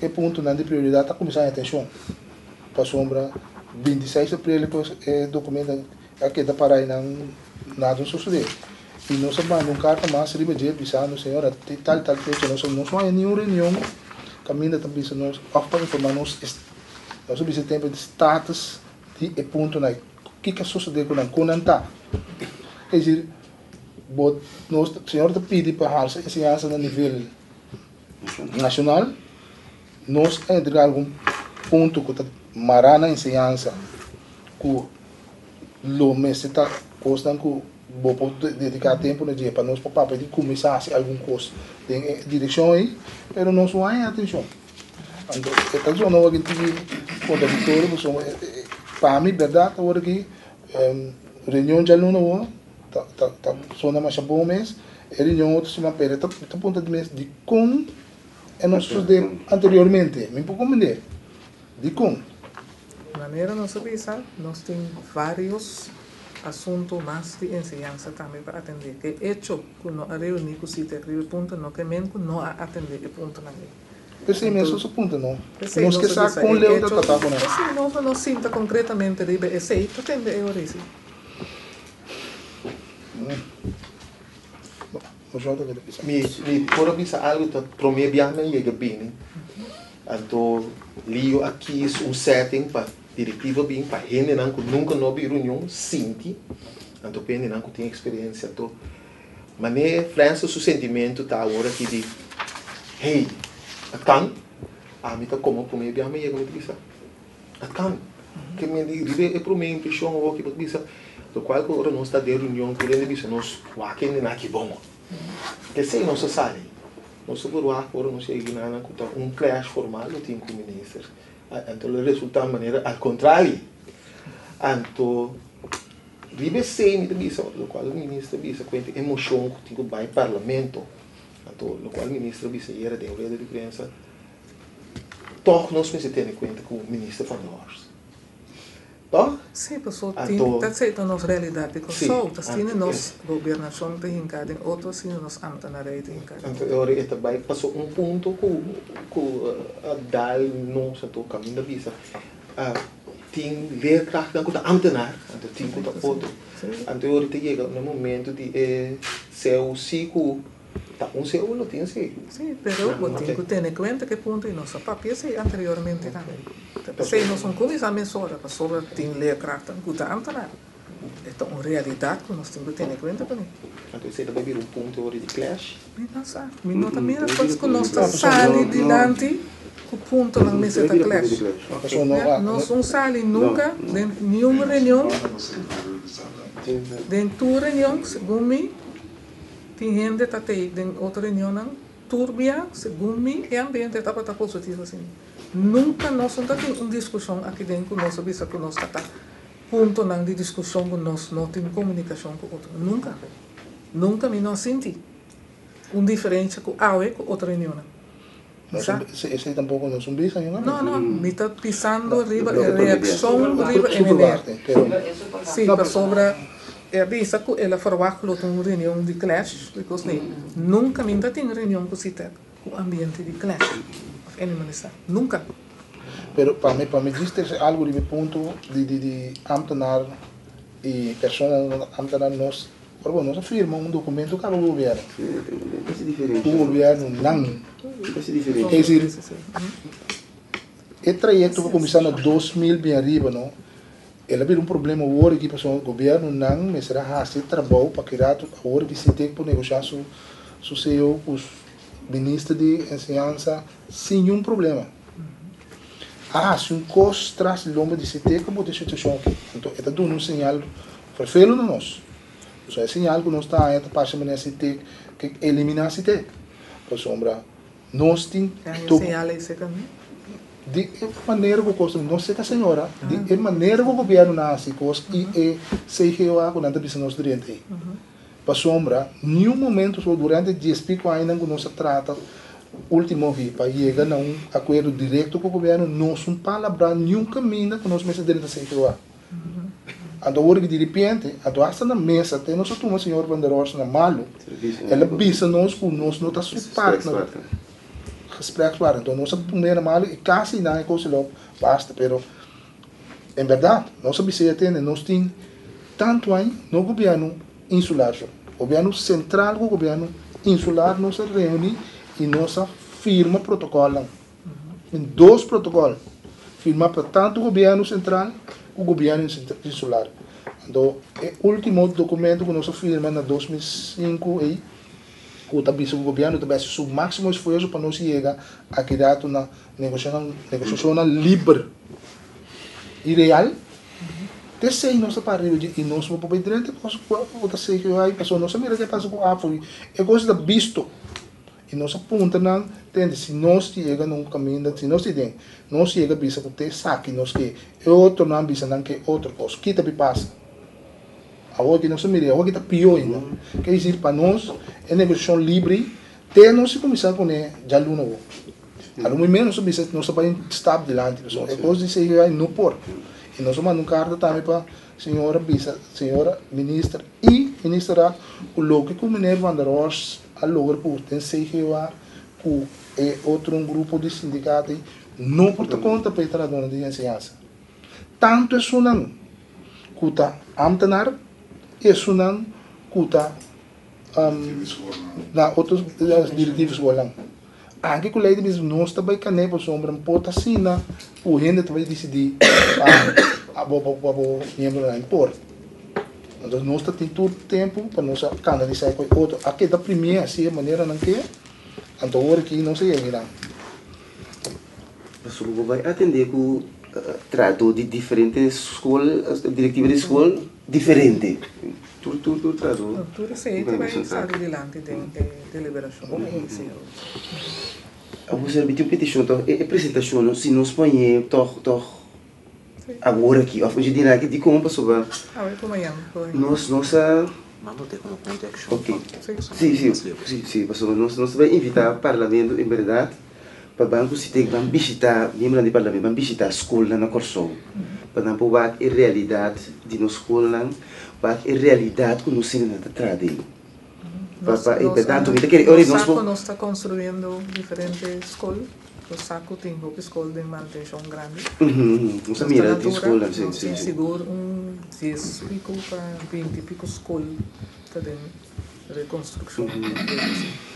ku e puntonan di prioridat ta kuminsá haña atenshon. Pasobra 26 di april e dokumento a keda pará einan nada no sosodé. I nos a manda un karta mas riba dje bisando señora te tal tal fecha nos no haña niun reunion kaminda ta bisa nos òf pa informá nos. Nos a bisa tempu di status di e puntonan, kiko a sosodé ku nan, kon nan ta. Es desir, bo, nos, Señor ta pidi pa halsa enseñansa na nivel nashonal, nos a entregá algun punto ku ta mará na enseñansa, ku lo mester ta kosnan ku bo por dediká tempu na dje pa nos por papia di kuminsá hasi algun kos den e direkshon ei, pero nos no haña atenshon. Anto e ta zona awor aki tin kontradiktorio pasobra pa mi bèrdat awor aki reunion djaluna awor ta ta ta zona masha bon mes e reunion otro siman pero e ta ta puntra di mes dikon e no sosode anteriormente mi por komprende dikon.
Manera nos a bisa nos tin varios asunto mas di enseñansa tambe pa atende ke echo ku no a reuni ku Sitec riba e punto no ke men ku no a atende e puntonan ei.
P'esei mes nos a puntra no. Nos ke sa kon leu ta trata ku nan.
P'esei nos no sinta konkretamente riba esei ta tende e ora esi.
Mi por a bisa algu ta prome biaha mi a yega bini anto Lio a kies un setting pa direktiva bin pa hendenan ku nunka no a bin reunion sinti anto pa hendenan ku tin eksperensia anto Mane Francis su sentimentu ta awor aki di, Hey, at kan? Ami ta komo promé biaha mi yega mi ta bisa, At kan? Ke men di riba e promé impreshon awor ki bo ta bisa, lokual ku ora nos ta den reunion tur hende bisa nos wak hende nan aki bon. P'esei nos a sali. Nos ta por wak ora nos yega nan ku ta un clash formal lo tin ku minister. Anto lo resulta manera al kontrali. Anto. Riba esei mi ta bisa lokual minister bisa ku e moshon ku tin ku bai parlamento, anto lokual minister a bisa ayera den rueda di prensa, tòg nos mester tene kuenta ku minister Van der Horst. Tòg?
Sí, pasobra tin ta esei ta nos realidat di Kòrsou, ta asina nos gobernashon ta hinká den otro, asina nos ambtenarij ta hinká den
otro. Anto e ora e ta bai pasobra un punto ku ku a dal nos anto kaminda bisa. Tin leerkrachtnan ku ta ambtenaar, anto tin ku ta otro. Anto e ora ta yega na momento di e COC ku ta un CO lo tin si.
Sí, pero bo tin ku tene kuenta ku e punto i nos a papia esei anteriormente tambe. Ta p'esei nos no kuminsá mesora pasobra tin leerkrachtnan ku ta ambtenaar. E ta un realidat ku nos tin ku tene kuenta kuné.
Anto esei ta bai bira un punto ora di clash?
Mi no sa. Mi no ta mira pues ku nos ta sali dilanti ku puntonan mester ta clash. Nos no sali nunka den niun reunion, den tur reunion segun mi tin hende ta tei den otro reunionnan tur bia segun mi e ambiente tabata positivo asina. Nunka nos no ta tin un diskushon aki den ku nos a bisa ku nos ta ta Puntonan di diskushon ku nos no tin komunikashon ku otro. Nunka. Nunka mi no a sinti un diferensha ku awe ku otro reunionnan. Mi sa.
Esei tampoko no es un bisa, mi mami.
No, no. Mi ta pisando riba e reakshon riba e meneer. Si, pasobra e a bisa ku el a ferwagt lo tin un reunion di clash, because nunka mi no ta tin reunion ku Sitec. Ku ambiente di clash of enemistad. Nunca.
Pero pa mi, pa mi djis trese algu riba e punto di di di ambtenaar i personanan ambtenaar nos, ora bo nos a firma un documento kaba ku gobierno. Ku gobierno nan. Es decir, e trayecto ku kuminsá na 2000 bin ariba no, el a bira un problema awor aki pasobra gobiernonan mester a hasi e trabou pa ki rato awor aki Sitec por negoshá su su ceo ku Minister di Enseñansa sin niun problema. A hasi un kos tras di lomba di CT ku bo ta e situashon aki. Anto e ta duna un señal ferfelu na nos. Pasobra e señal ku nos ta haña ta parse manera CT ke eliminá CT. Pasobra nos tin
E haña señal ei seka mi?
Di e manera ku kos ta, no seka señora, di e manera ku gobièrnunan a hasi kos i e CGOA ku nan ta bisa nos durante ei. Pasobra niun momento so durante dies pico añanan cu nos a trata ultimo vi pa yega na un acuerdo directo cu gobierno, nos un palabra niun caminda cu nos mester drenta CGOA. Anto awor di repente, anto hasta na mesa te nos a tuma señor Van der Horst na malo, el a bisa nos cu nos no ta su partner, gesprekspartner. Anto nos a tum'e na malo y casi nan e cos lo basta, pero En berdad, nos a bisa ya tende, nos tin tantu aña, no gobierno insular so, gobierno central cu gobierno insular nos a reuni y nos a firma protocolnan. Tin dos protocol firma pa tanto gobierno central cu gobierno insular. Anto e ultimo documento cu nos a firma na 2005 ey, cu ta bisa cu gobierno ta bay haci su maximo esfuerzo pa nos yega a keda na Negosiashonnan liber i real, te esei nos ta para riba dje i nos no por bai drenta kos ku ta CGOA pasobra nos a mira ke a pasa ku AFO i e kos ta bisto i nos a puntra nan tende si nos yega na un kaminda si nos tin nos yega bisa ku te esaki nos ke e otronan bisa nan ke otro kos ki ta bin pasa awor ki nos a mira awor ki ta pio ainda ke disir pa nos e negosiashon libre te nos a kuminsá kuné djaluna awor. A lo muy menos nos a bisa nos ta bai stap dilanti pasobra e kos di CGI no por. I nos a manda un karta tambe pa señora bisa señora minister i ministerraad ku loke ku meneer Van der Horst a logra ku den CGOA ku e otro un grupo di sindikato ei no por ta konta pa e trahadónan di enseñansa. Tantu esunnan ku ta ambtenaar i esunnan ku ta na otro directivo skolnan. Anke ku lei ta bisa nos ta bai kané pasobra no por ta asina ku hende ta bai disidí pa abo pa bo miembronan por. Entonces nos ta tin tur tempu pa nos a kanalisá ku e otro. A keda primié así e manera nan ke, anto awor aki nos a yega miran.
Pasobra bo bai atendé ku trahadó di diferente skol, direktiva di skol diferente. Tur tur tur trahadó.
Tur esei ta bai sali dilanti den e deliberashon di CEO.
Awor ser mi tin un petishon tòg e presentashon si nos pone tòg tòg awor aki òf un dia aki dikon pasobra
Awe ku mañan por.
Nos nos a.
Manda te komo punto di akshon
Ok si si si si pasobra nos nos ta bai invitá parlamento en bèrdat pa ban ku si te ban bishitá miembronan di parlamento ban bishitá skolnan na Kòrsou pa nan por wak e realidat di nos skolnan wak e realidat ku nos hendenan ta traha den pa pa e bèrdat mi ta kere ora
nos sa ku nos ta konstruyendo diferente skol nos sa ku tin hopi skol den mantenshon grandi
nos a mira tin skolnan si
nos tin sigur un dies pico pa binti pico skol ta den rekonstrukshon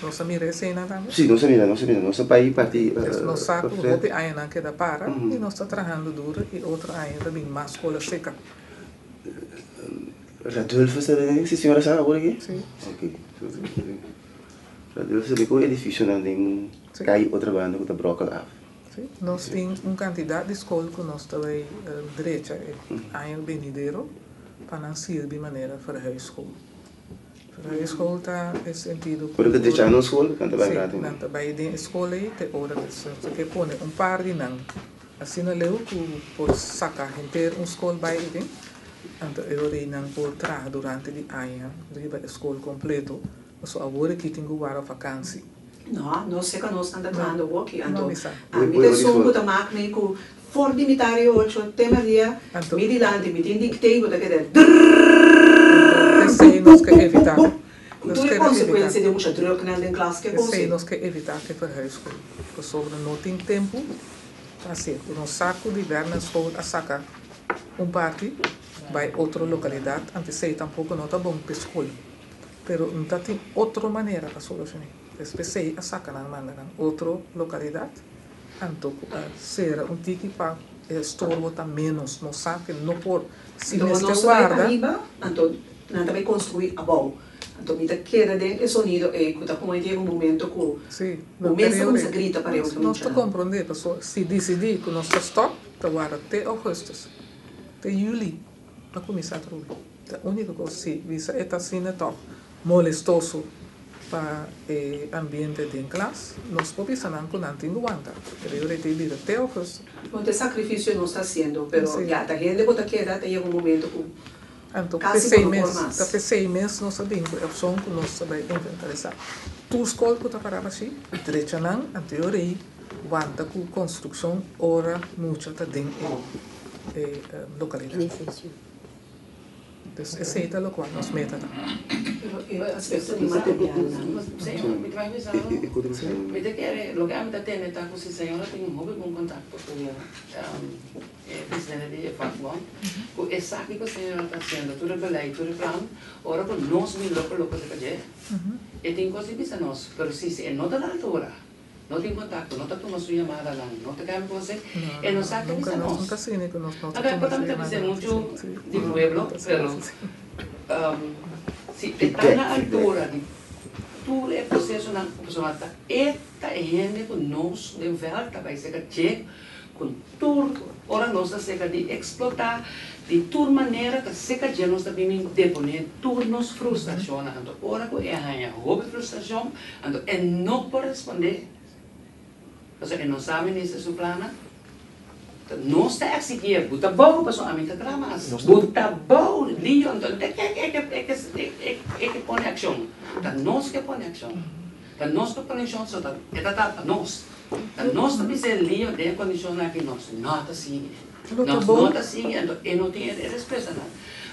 nos a mira eseinan tambe?
Si nos a mira nos a mira nos a bai parti
nos sa ku hopi añanan keda para i nos ta trahando duro i otro aña ta bin mas skol a seka.
Radulfo sa den si señora sa awor aki?
Si.
Ok. Radulfo sa den ku edificionan den kai otra banda ku ta brokkel af.
Si. Nos tin un kantidat di skol ku nos ta bai drecha e aña benidero pa nan sirbi manera verhuisschool. Verhuisschool ta e sentido
ku. Ora ta drecha nan skol nan ta bai
rato. Si, nan ta bai den e skol ei te ora ku se ke pone un par di nan. Asina leu ku por saka henter un skol bai aden, anto e ora ei nan por traha durante di aña riba e skol kompleto, pasobra awor aki tin ku wara vakansi.
No, no sé ka nos nan ta trahando awoki, anto ami ta esun ku ta mak mi ku for di mitad di ocho te merdia mi dilanti mi tin dictee ku ta keda drrrrrrrrrrrr
Esei nos ke evitá.
Ku tur e konsekuensia di mucha drùknan den klas ke
P'esei
konsei.
nos ke evitá ku e verhuisschool, pasobra no tin tempu pa hasié. Ku nos sa ku di Bernardschool a saka un parti bai otro lokalidat, anto esei tampoko no ta bon p'e skol. Pero no ta tin otro manera pa solushoné. Pues p'esei a saka nan manda nan otro lokalidat, anto ku a sera un tiki pa e estorbo ta ménos. Nos sa ku no por, si
Anto
mester
nos ta bai
warda.
ariba, anto nan ta bai konstruí abou. Anto mi ta keda den e sonido ei ku ta pone yega un momento ku
Sí,
bo
no
mes ta
creo
kuminsá
e.
grita pa
Nos
otro
nos ta
muchanan.
comprende paso si dicidi cu nos ta stop ta warda te augustus, te juli pa cuminsa atrobe. Ta unico cos si bisa e ta asina toch molestoso pa e ambiente den klas, nos por bisa nan cu nan tin cu wanta, pero yo rete bira te augustus.
Bon, ta e sacrificio nos ta haciendo, pero
Sí.
ya ta hende cu ta keda ta yega un momento cu
Anto
Casi
p'esei
bo no por
mes,
mas.
ta p'esei mes nos a bin ku e opshon ku nos ta bai inventarisá tur skol ku ta pará bashí, drecha nan, anto yo rei wanta ku konstrukshon ora mucha ta den e lokalidat.
Edifisio.
Dus esei ta lokual nos meta ta.
Pero e aspekto di materialnan.
Señor, mi ta bai bisa algo. Mi ta kere, loke ami ta tende ta ku si señora tin un hopi bon kontakto ku E presidente di e vakbond, ku esaki ku señora ta hasiendo, tur e beleid, tur e plan, ora ku nos bin loko loko serka dje, e tin kos di bisa nos, pero si si e no ta na altura, no tin kontakto, no ta tuma su yamadanan, no ta kambia kos, e no sa ke bisa nos. Awe por ta mi ta bisa muchu di pueblo, pero si e ta na altura di tur e prosesonan, pasobra ta e ta e hende ku nos den vèlt ta bai serka dje, Ku tur ora nos ta seka di eksplotá, di tur manera ta seka dje nos ta bini deponé tur nos frustrashonnan. Anto ora ku e haña hopi frustrashon, anto e no por respondé, pasobra e no sa minister su plannan. Ta nos ta eksigié, bu ta bou, pasobra ami ta traha mas. Bu ta bou, Lio, anto e ke e ke pone akshon. Ta nos ke pone akshon. Ta nos ku kondishon so ta e ta tapa nos. Ta nos ta bisa e lio den e kondishonnan aki nos no ta sigui. Nos no ta sigui anto e no tin e respuestanan.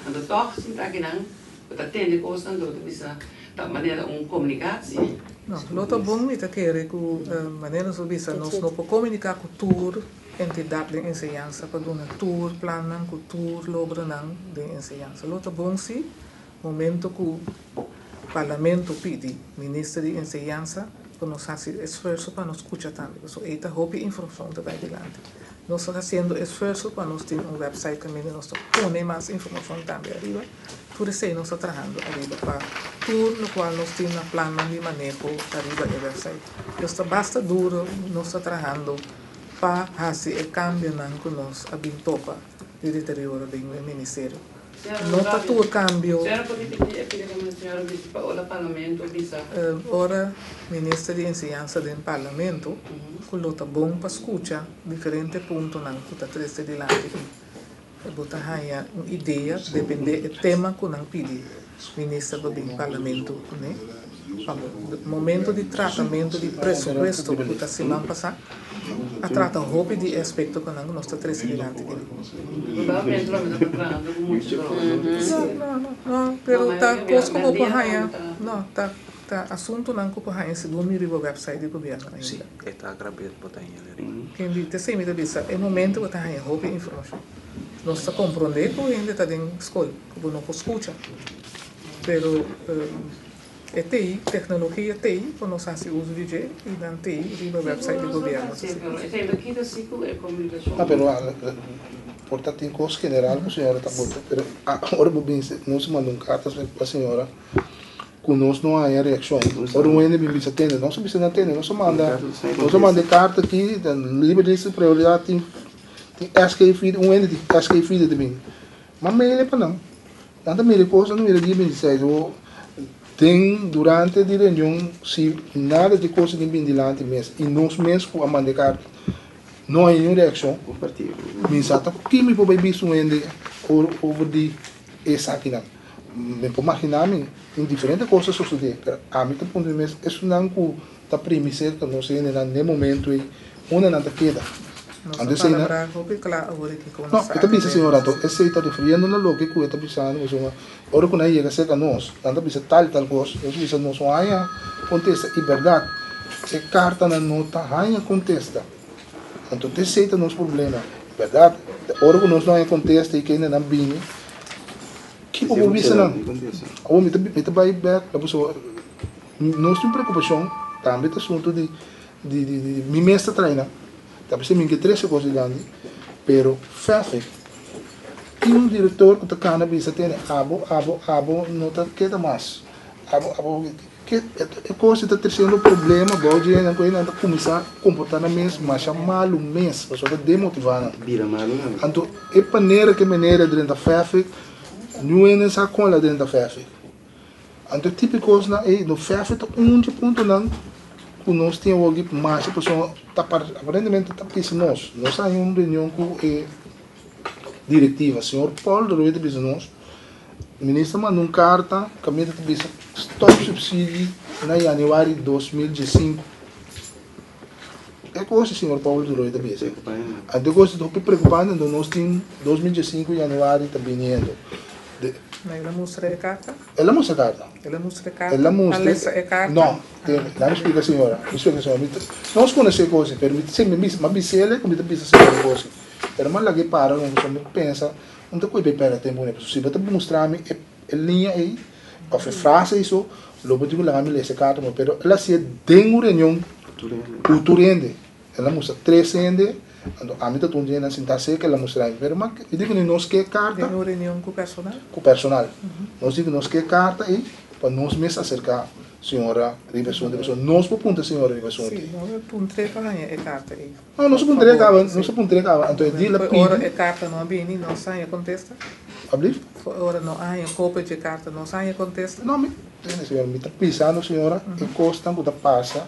Anto tòg sinta akinan bo ta tende kosnan anto bo ta bisa ta manera un komunikatsie.
No, lo ta bon mi ta kere ku manera nos a bisa nos no por komuniká ku tur entidat den enseñansa pa duna tur plannan ku tur logronan den enseñansa. Lo ta bon si Momento cu Parlamento pidi Minister di Enseñansa pa nos haci esfuerso pa nos scucha tambe, pasobra ey ta hopi informacion ta bay dilanti. Nos ta haciendo esfuerso pa nos tin un website caminda nos ta pone mas informacion tambe ariba. Tur esey nos ta trahando ariba pa tur locual nos tin na plannan di maneho ariba e website. Nos ta basta duro nos ta trahando pa haci e cambionan cu nos a bin topa di deterioro den e ministerio. No ta tur kambio. Ora Minister di Enseñansa den Parlamento ku lo ta bon pa skucha diferente puntonan ku ta trese dilanti i bo ta haña un idea depende e tema ku nan pidi Minister pa bin Parlamento kuné. Pa momento di tratamentu di presupuesto ku ta siman pasá. A trata hopi di e aspekto ku nan nos ta trese dilanti di. No, no, no, no, pero ta kos ku bo por haña, no, ta ta asuntunan ku por haña segun mi riba website di gobièrnu ainda.
Sí, e ta grab'é bo ta haña el riba.
Ken di, t'esei mi ta bisa, e momento bo ta haña hopi informashon. Nos ta komprondé ku hende ta den skol, ku bo no por skucha, pero. E tei, teknologia tei ku nos hasi uso di dje i nan tei riba website di gobièrnu ta
Ah, pero por ta tin kos general ku señora ta bota, pero ora bo bin nos a manda un karta pa señora ku nos no haña reakshon. Ora un hende bin bisa tende, nos a bisa nan tende, nos a manda, nos a manda e karta aki, liber lista di prioridat tin tin SK feed, un hende di SK feed ta bin. M'a mail e pa nan. Nan ta mira e kos, nan ta mira dia 26. O den durante di reunion si nada di kos tin bin dilanti mes i nos mes ku a manda e karta no hay niun reakshon, mi sa ta ki mi por bai bisa un hende over di esakinan. Mi por magina mi tin diferente kos ta sosode, pero ami ta puntra mi mes esunnan ku ta primi serka nos hendenan den momento ei unda nan ta keda?
Nos
Anto
a
esei na.
palabrá hopi kla awor aki kon
No,
nos
e ta bisa
atendé.
señor anto esei ta refiriendo na loke ku e ta bisando pasobra ora ku nan yega serka nos nan ta bisa tal i tal kos nos bisa nos no haña kontesta i bèrdat e kartanan no ta haña kontesta anto esei ta nos problema bèrdat ora ku nos no haña kontesta i kende nan bini kiko bo bisa nan awor mi ta mi ta bai bèk pasobra nos tin preokupashon tambe ta asuntu di di di di mi mes ta trae nan ta bisa mi ke trese kos dilanti pero fèfek tin un direktor ku ta kana bisa tene abo abo abo no ta keda mas abo abo ke e kos ta tresiendo problema bou dje nan ku nan ta kuminsá komportá nan mes masha malu mes pasobra ta demotivá nan
Bira malu nan.
Anto e panera ke manera drenta fèfek niun hende sa kon el a drenta fèfek. Anto e tipo di kosnan ei no fèfè ta un dje puntonan ku nos tin awoki masha pasobra ta aparentemente ta bisa nos. Nos a haña un reunion ku e direktiva. Señor Paul de Rooy ta bisa nos, Minister manda un karta kaminda ta bisa stòp supsidi na yanüari 2015. E kos di señor Paul de Rooy ta bisa. Anto e kos ta hopi preokupante anto nos tin 2015 yanüari ta biniendo.
Ma el a mustra e karta?
El a mustra e karta.
El a mustra e karta?
El a mustra.
A lesa e karta?
No, tende, laat mi splika señora, mi splika señora, mi ta, nos konosé e kos, pero mi ta siempre bisa, mi a bis'el ku mi ta bisa señora e kos, pero mi a laga e para un pasobra mi pensa, un ta kohe pèrdè tempu kuné, pasobra si bo ta mustra mi e e liña ei òf e frase ei so, lo bo tin ku laga mi lesa e karta, pero el a hasié den un reunion ku tur hende. El a mustra tres hende, anto ami ta un di nan sintá serka, el a mustra mi. Pero mi di ku nos ke karta.
Den un reunion ku personal?
Ku personal. Nos di ku nos ke karta ei pa nos mes aserká señora riba esuntu, pasobra nos por puntra señora riba esuntu.
Sí, nos a puntr'é pa haña e karta ei.
No, nos a puntr'é kaba, nos a puntr'é kaba. Anto e di el a pidi.
Ora e karta no a bini, nos a haña kontesta?
Ablief?
Ora no a haña kopia dje karta, nos a haña kontesta?
No, mi, tende señora, mi ta pisando señora e kosnan ku ta pasa.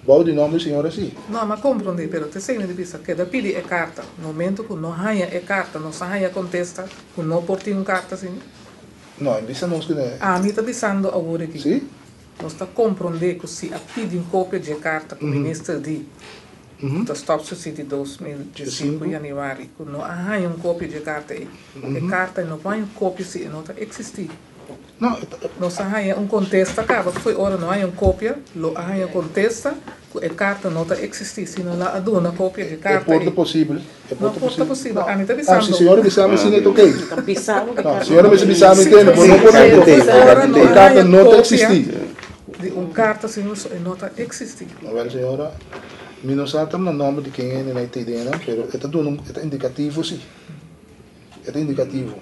Bou di nomber di Señor asi.
No, m'a komprondé, pero t'esei mi ta bisa, keda pidi e karta. Momento ku no haña e karta, nos a haña kontesta ku no por tin un karta asina?
No, e bisa nos ku ne.
Ami ta bisando awor aki.
Si?
Nos ta komprondé ku si a pidi un kopia dje karta ku minister di ku ta stòp subsidi 2015 yanüari, ku no a haña un kopia dje karta ei. E karta ei no por haña un kopia si e no ta eksistí.
No, e ta.
Nos a haña un kontesta kaba ku fo'i ora no haña un kopia, lo a haña kontesta ku e karta no ta eksistí, si no la a duna kopia di e
E
karta
por ta
ei.
posibel, e por
No
ta
por ta
posibel.
posibel, ami ta
Ah, si
bisando.
señora bisa mi asina e ta okey.
Ta bisa bo ku e
No,
karta
señora
no
mester
ta
bisa mi
eksistí.
tende, bo no por
Si ora no
E
a
karta
haña
no ta
kopia
eksistí.
di un karta asina so e no ta eksistí.
Awel señora, mi no sa ta na nomber di ken hende na e TDnan, pero e ta duna un, e ta indikativo si. E ta indikativo.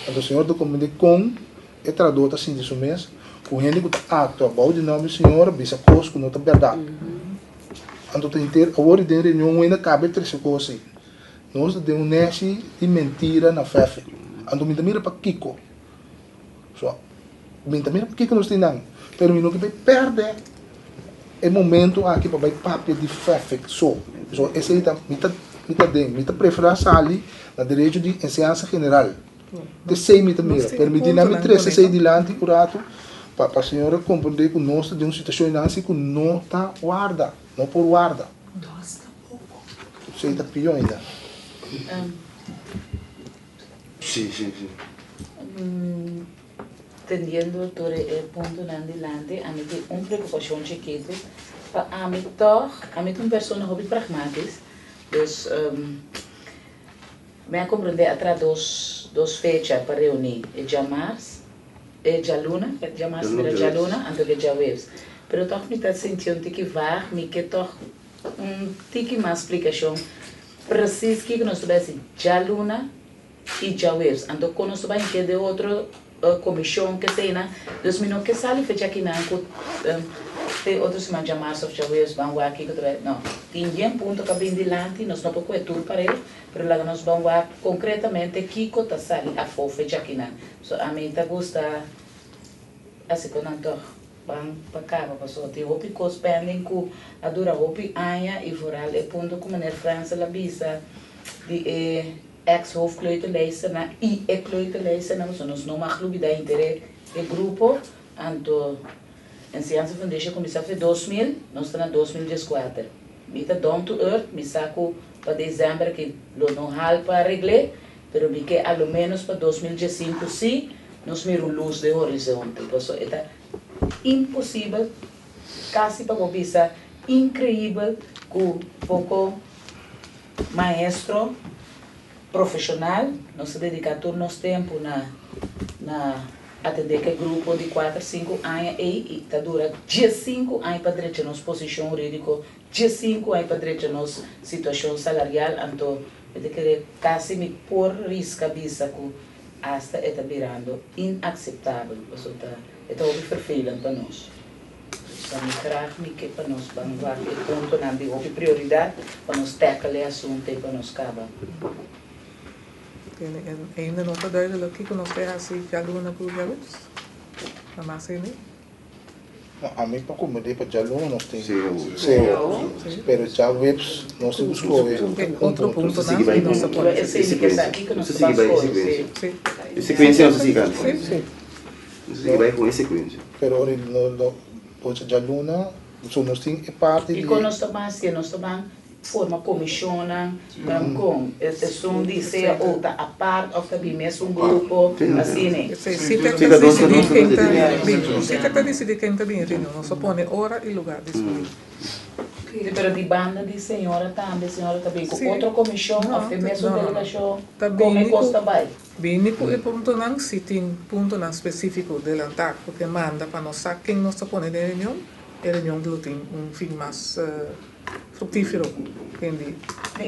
Anto Señor ta komprendé kon e trahadó ta sinti su mes ku hende ku ta aktua bou di nòmber di Señor a bisa kos ku no ta bèrdat. Anto ta henter awor den reunion wenda kaba e trese kos ei. Nos ta den un nèshi di mentira na fèfe. Anto mi ta mira pakiko. So, mi ta mira pakiko nos tin nan. Pero mi no ke bai pèrdè e momento aki pa bai papia di fèfek so. So, esei ta, mi ta, mi ta den, mi ta preferá sali na derecho di enseñansa general. Esei mi ta mira. Permití nan mi trese esei dilanti un ratu pa pa señora komprendé ku nos ta den un situashon einan si ku no ta warda, no por warda. Esei ta pió ainda.
Sí, sí, sí.
Tendiendo tur e puntonan dilanti, ami tin un preokupashon chikitu. Pa ami tòg, ami ta un persona hopi pragmatis, dus mi a komprendé a traha dos dos fecha pa reuní, e djamars, e djaluna, e djamars mira djaluna, anto ke djaweps. Pero tòg mi ta sinti un tiki vaag, mi ke tòg un tiki mas splikashon presis kiko nos ta bai hasi djaluna i djaweps. Anto kon nos ta bai hik'é den otro komishon keseinan. Dus mi no ke sali fecha kinan ku te otro siman djamars òf djaweps ban wak kiko ta bai. No, tin yen punto ka bin dilanti, nos no por kohe tur pareu, pero laga nos ban wak konkretamente kiko ta sali afó fecha kinan. So ami ta gusta hasi ku nan tòg ban pa kaba pasobra tin hopi kos pending ku a dura hopi aña i vooral e punto ku meneer Frensel a bisa di e Ex hoofdkleuterleisternan y e kleuterleisternan pasobra nos no mag lubida henter e grupo anto Enseñansa Foundation a cuminsa fe 2000 nos ta na 2014. Mi ta down to earth, mi sa ku pa desèmber aki lo no hal pa regl'é, pero mi ke a lo ménos pa 2015 sí nos mira un lus den horizonte, pasobra e ta imposibel, kasi pa bo bisa inkreibel ku poko maestro profeshonal nos ta dediká tur nos tempu na na atendé ku e grupo di kuater sinku aña ei i ta dura diesinku aña pa drecha nos posishon hurídiko, diesinku aña pa drecha nos situashon salarial, anto mi ta kere kasi mi por riska bisa ku asta e ta birando inakseptabel pasobra ta e ta hopi vervelend pa nos. Dus mi graag mi ke pa nos ban wak e puntonan di hopi prioridat pa nos tackle e asunto ei pa nos kaba.
Tiene ainda no ta duidelijk kiko nos ta hasi djaluna ku djaweps? Na mas hende?
No, ami pa komprendé pa djaluna nos tin CEO, pero djaweps nos tin ku skohe un
Otro
punto.
puntonan i nos ta pone.
Esei mi ke sa, kiko nos ta ban skohe, sí.
Sí.
E sekuensia nos ta sigui antes.
Sí, sí.
Nos ta sigui bai ku e sekuensia.
Pero ora no lo bocha djaluna, so nos tin e parti
di. Kiko nos ta ban hasi? Nos ta ban forma komishonnan kon esun di cao ta apart òf ta bin mesun grupo asina.
Si ta disidí ken ta bin, si ta disidí ken ta bin reunion, nos a pone ora i lugar disponibel.
Sí, pero di banda di señora tambe, señora ta bin ku otro komishon òf e mesun delegashon, kon e kos ta bai?
Bini ku e puntonan, si tin puntonan spesífiko delantá ku ke manda pa nos sa ken nos ta pone den reunion, e reunion lo tin un fin mas fruktífero. Kendi.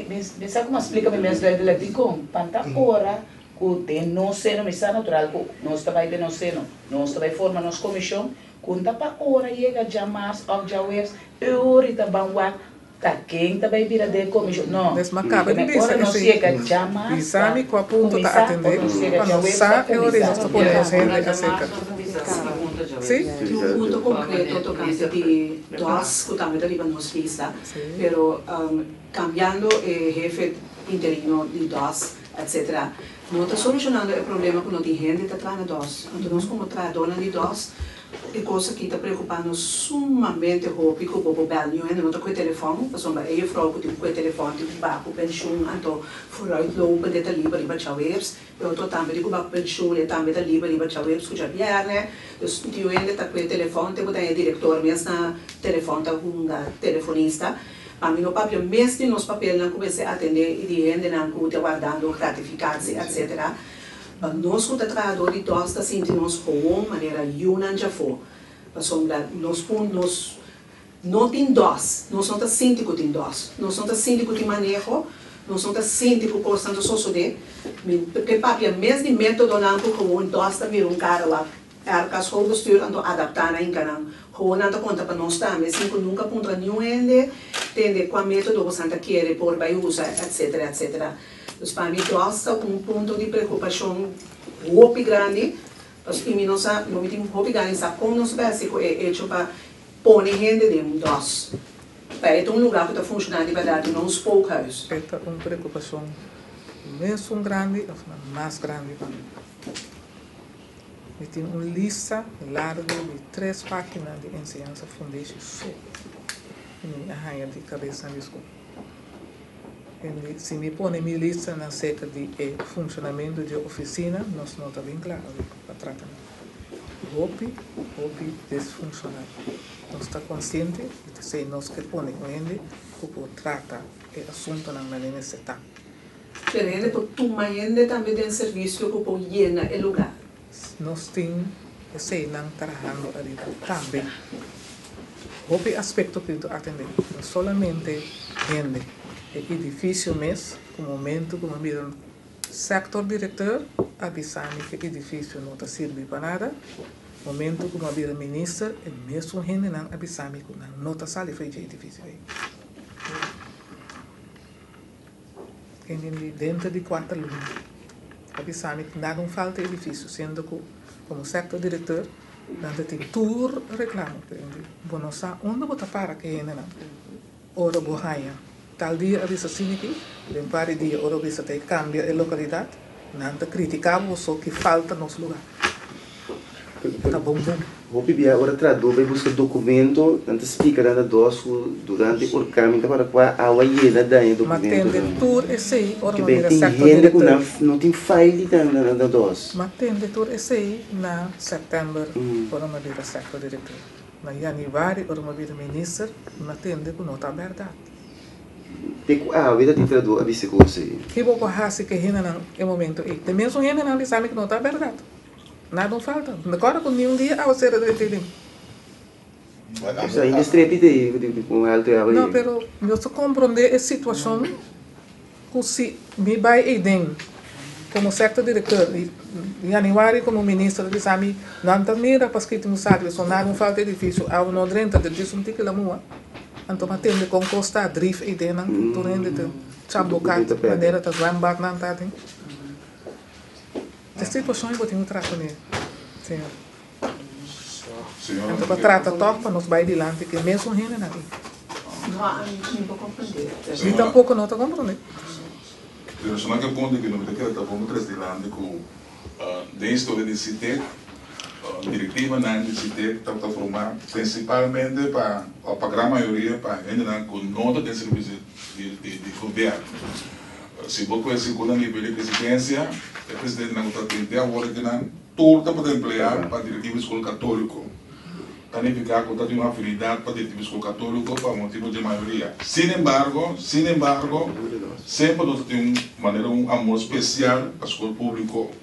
Mi sa kuma splika mi mes duidelijk dikon panta ora ku den nos seno, mi sa natural ku nos ta bai den nos seno, nos ta bai forma nos komishon, ku ta pa ora yega djamars òf djaweps, e ora ta ban wak Ta ken ta bay bira den comision? No.
Mes ma caba di bisa
Ora nos
esey.
yega djamas
Bisa
ta
mi cua punto ta
cuminsa
atende
o nos yega
pa nos
djaweps
sa
ta
e ora
cuminsa.
nos ta pone nos hende acerca. Si?
Tin un punto concreto tocante di dos cu tambe ta riba nos lista, pero cambiando e hefe interino di dos etc. No ta solucionando e problema cu no tin hende ta traha na dos. Anto nos como trahadornan di dos E kos aki ta preokupa nos sumamente hopi ku bo por bèl niun hende no ta kohe telefòn pasobra e jufrou ku tin ku kohe telefòn tin ku baha ku penshun anto vooruit lopende ta liber riba djaweps e otro tambe tin ku baha ku penshun e tambe ta liber riba djaweps ku djabièrnè dus niun hende ta kohe telefòn te ku ta e direktor mes na telefòn ta hunga telefonista pa mi no papia mes di nos papelnan ku mester atendé i di hendenan ku ta wardando gratificatie etcetera. Pa nos ku ta trahadó di dòs ta sinti nos gewoon manera yunan djafó, pasobra nos pun nos no tin dòs, nos no ta sinti ku tin dòs, nos no ta sinti ku tin maneho, nos no ta sinti ku kosnan ta sosodé. Mi ke papia mes di métodonan ku gewoon dòs ta mira un kara wak RK Schoolbestuur anto adaptá na inkanan. Gewoon nan ta konta pa nos tambe sin ku nunka puntra niun hende tende kua método bosan ta kere por bai usa etcetera etcetera. Dus pa mi dòs ta un punto di preokupashon hopi grandi, pasobra mi no sa, no mi tin hopi gana di sa kon nos ta hasi ku e echo pa pone hende den un dòs. Pa e ta un lugá ku ta funshoná di bèrdat i no un spookhuis.
E ta un preokupashon mesun grandi òf mas grandi pa mi. Mi tin un lista largu di tres página di enseñansa fundeshi so ku mi a haña di kabesnan di skol. Hende, si mi pone mi listanan acerca di e funcionamento di e oficina, nos no ta bin cla awe pa trata nan. Hopi, hopi disfuncional. Nos ta consciente di esey, nos ke pone un hende cu por trata e asuntonan manera mester ta.
Pero hende por tuma hende tambe den servicio cu por yena e lugar.
Nos tin eseynan trahando ariba tambe. Hopi aspekto ku ta atendé, no solamente hende. E edifisio mes, ku momentu ku mi bira sektor direkteur a bisa mi ku e edifisio no ta sirbi pa nada. Momentu ku mi a bira minister e mesun hendenan a bisa mi ku nan no ta sali for dje edifisio ei. Hende denter di kuater luna a bisa mi ku nada un falta edifisio, siendo ku komo sektor direkteur Nan ta tin tur reclamo prende. Bo no sa unda bo ta para cu e hendenan ora bo haña. Tal dia a bisa asina aki, den par di dia ora bo bisa ta e cambia e localidad, nan ta critica bo so ki falta nos lugar. Ta bon bon.
Hopi bia ora trahadó bai buska dokumento, nan ta splika nan ta dos ku durante orkan mi ta para kua awa yena daña
Ma tende
dokumentonan.
tur esei ora
Ke
mi
bai
bira
tin
sector
hende ku nan
director.
no tin file di nan nan dos.
Ma tende tur esei na september ora mi bira sector director. Na januari ora mi bira minister mi a tende ku no ta bèrdat.
Te ku awe ta tin trahadó a bisa kos ei.
Ki bo por hasi ku e hendenan e momento ei? Te mesun hendenan bisa mi ku no ta bèrdat. Nada no falta. Mi ta kòrda ku niun dia awa sera drenta ei den.
Esa ainda strepi te ei ku un alto e awa
No,
ei.
pero mi ta komprondé e situashon ku si mi bai ei den komo sektor direktor i januari komo minister ta bisa mi nan ta mira paske tin un sabi so nada no falta edifisio awa no drenta den djis un tiki lamua anto mi a tende kon kos ta drif ei den nan tur hende ta chamboka manera ta zwembad nan ta den. E situashon ei bo tin ku trata kuné, señor. Anto pa trata tòg pa nos bai dilanti ku e mesun hendenan ei.
No, ami mi por komprendé.
Mi tampoko no ta komprendé.
Pero su nan ke punto ku no ta kere ta bon tres dilanti ku den historia di Citec, direktivanan di Citec tabata formá prinsipalmente pa òf pa gran mayoria pa hendenan ku no ta den servisio di gobièrnu. Si bo kue segunda nivel di presidensia, e presidentenan ku ta tin te awor aki nan tur tabata empleá pa direktiva di skol katóliko. Ta nifiká ku ta tin un afinidat pa direktiva di skol katóliko pa motibu dje mayoria. Sin embargo, sin embargo, semper nos ta tin un manera un amor spesial pa skol públiko.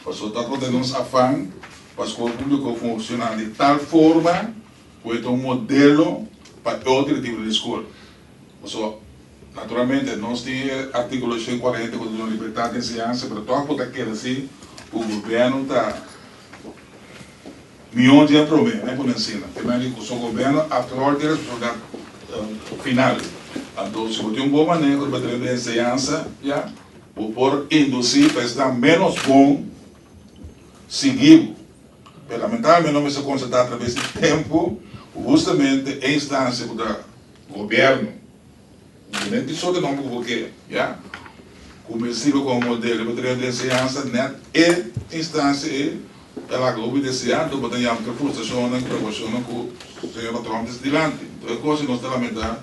Pasobra ta tabata nos afan pa skol públiko funshoná di tal forma ku e ta un modelo pa e otro direktiva di skol. Pasobra, naturalmente, nos tin e artíkulo 140 ku ta duna libertat di enseñansa, pero tòg bo ta keda si ku gobièrnu ta mion dje promé, mi a pone asina. Te mei di ku so gobièrnu after all tin responsabilidat final. Anto si bo tin un bon maneho riba tereno di enseñansa, ya, bo por indusí pa esnan ménos bon sigui bo. Pero lamentablemente nos mester konstatá atraves di tempu ku hustamente e instansia ku ta Gobierno, den ki sorto nomber ku bo ke, ya, ku mester sirbi komo modelo pa tereno di enseñansa, nèt e instansia ei ta laga hopi deseá, anto bo ta yama ku e frustrashonnan, ku preokupashonnan ku señor patròn ta dilanti. Anto e kos ei nos ta lamentá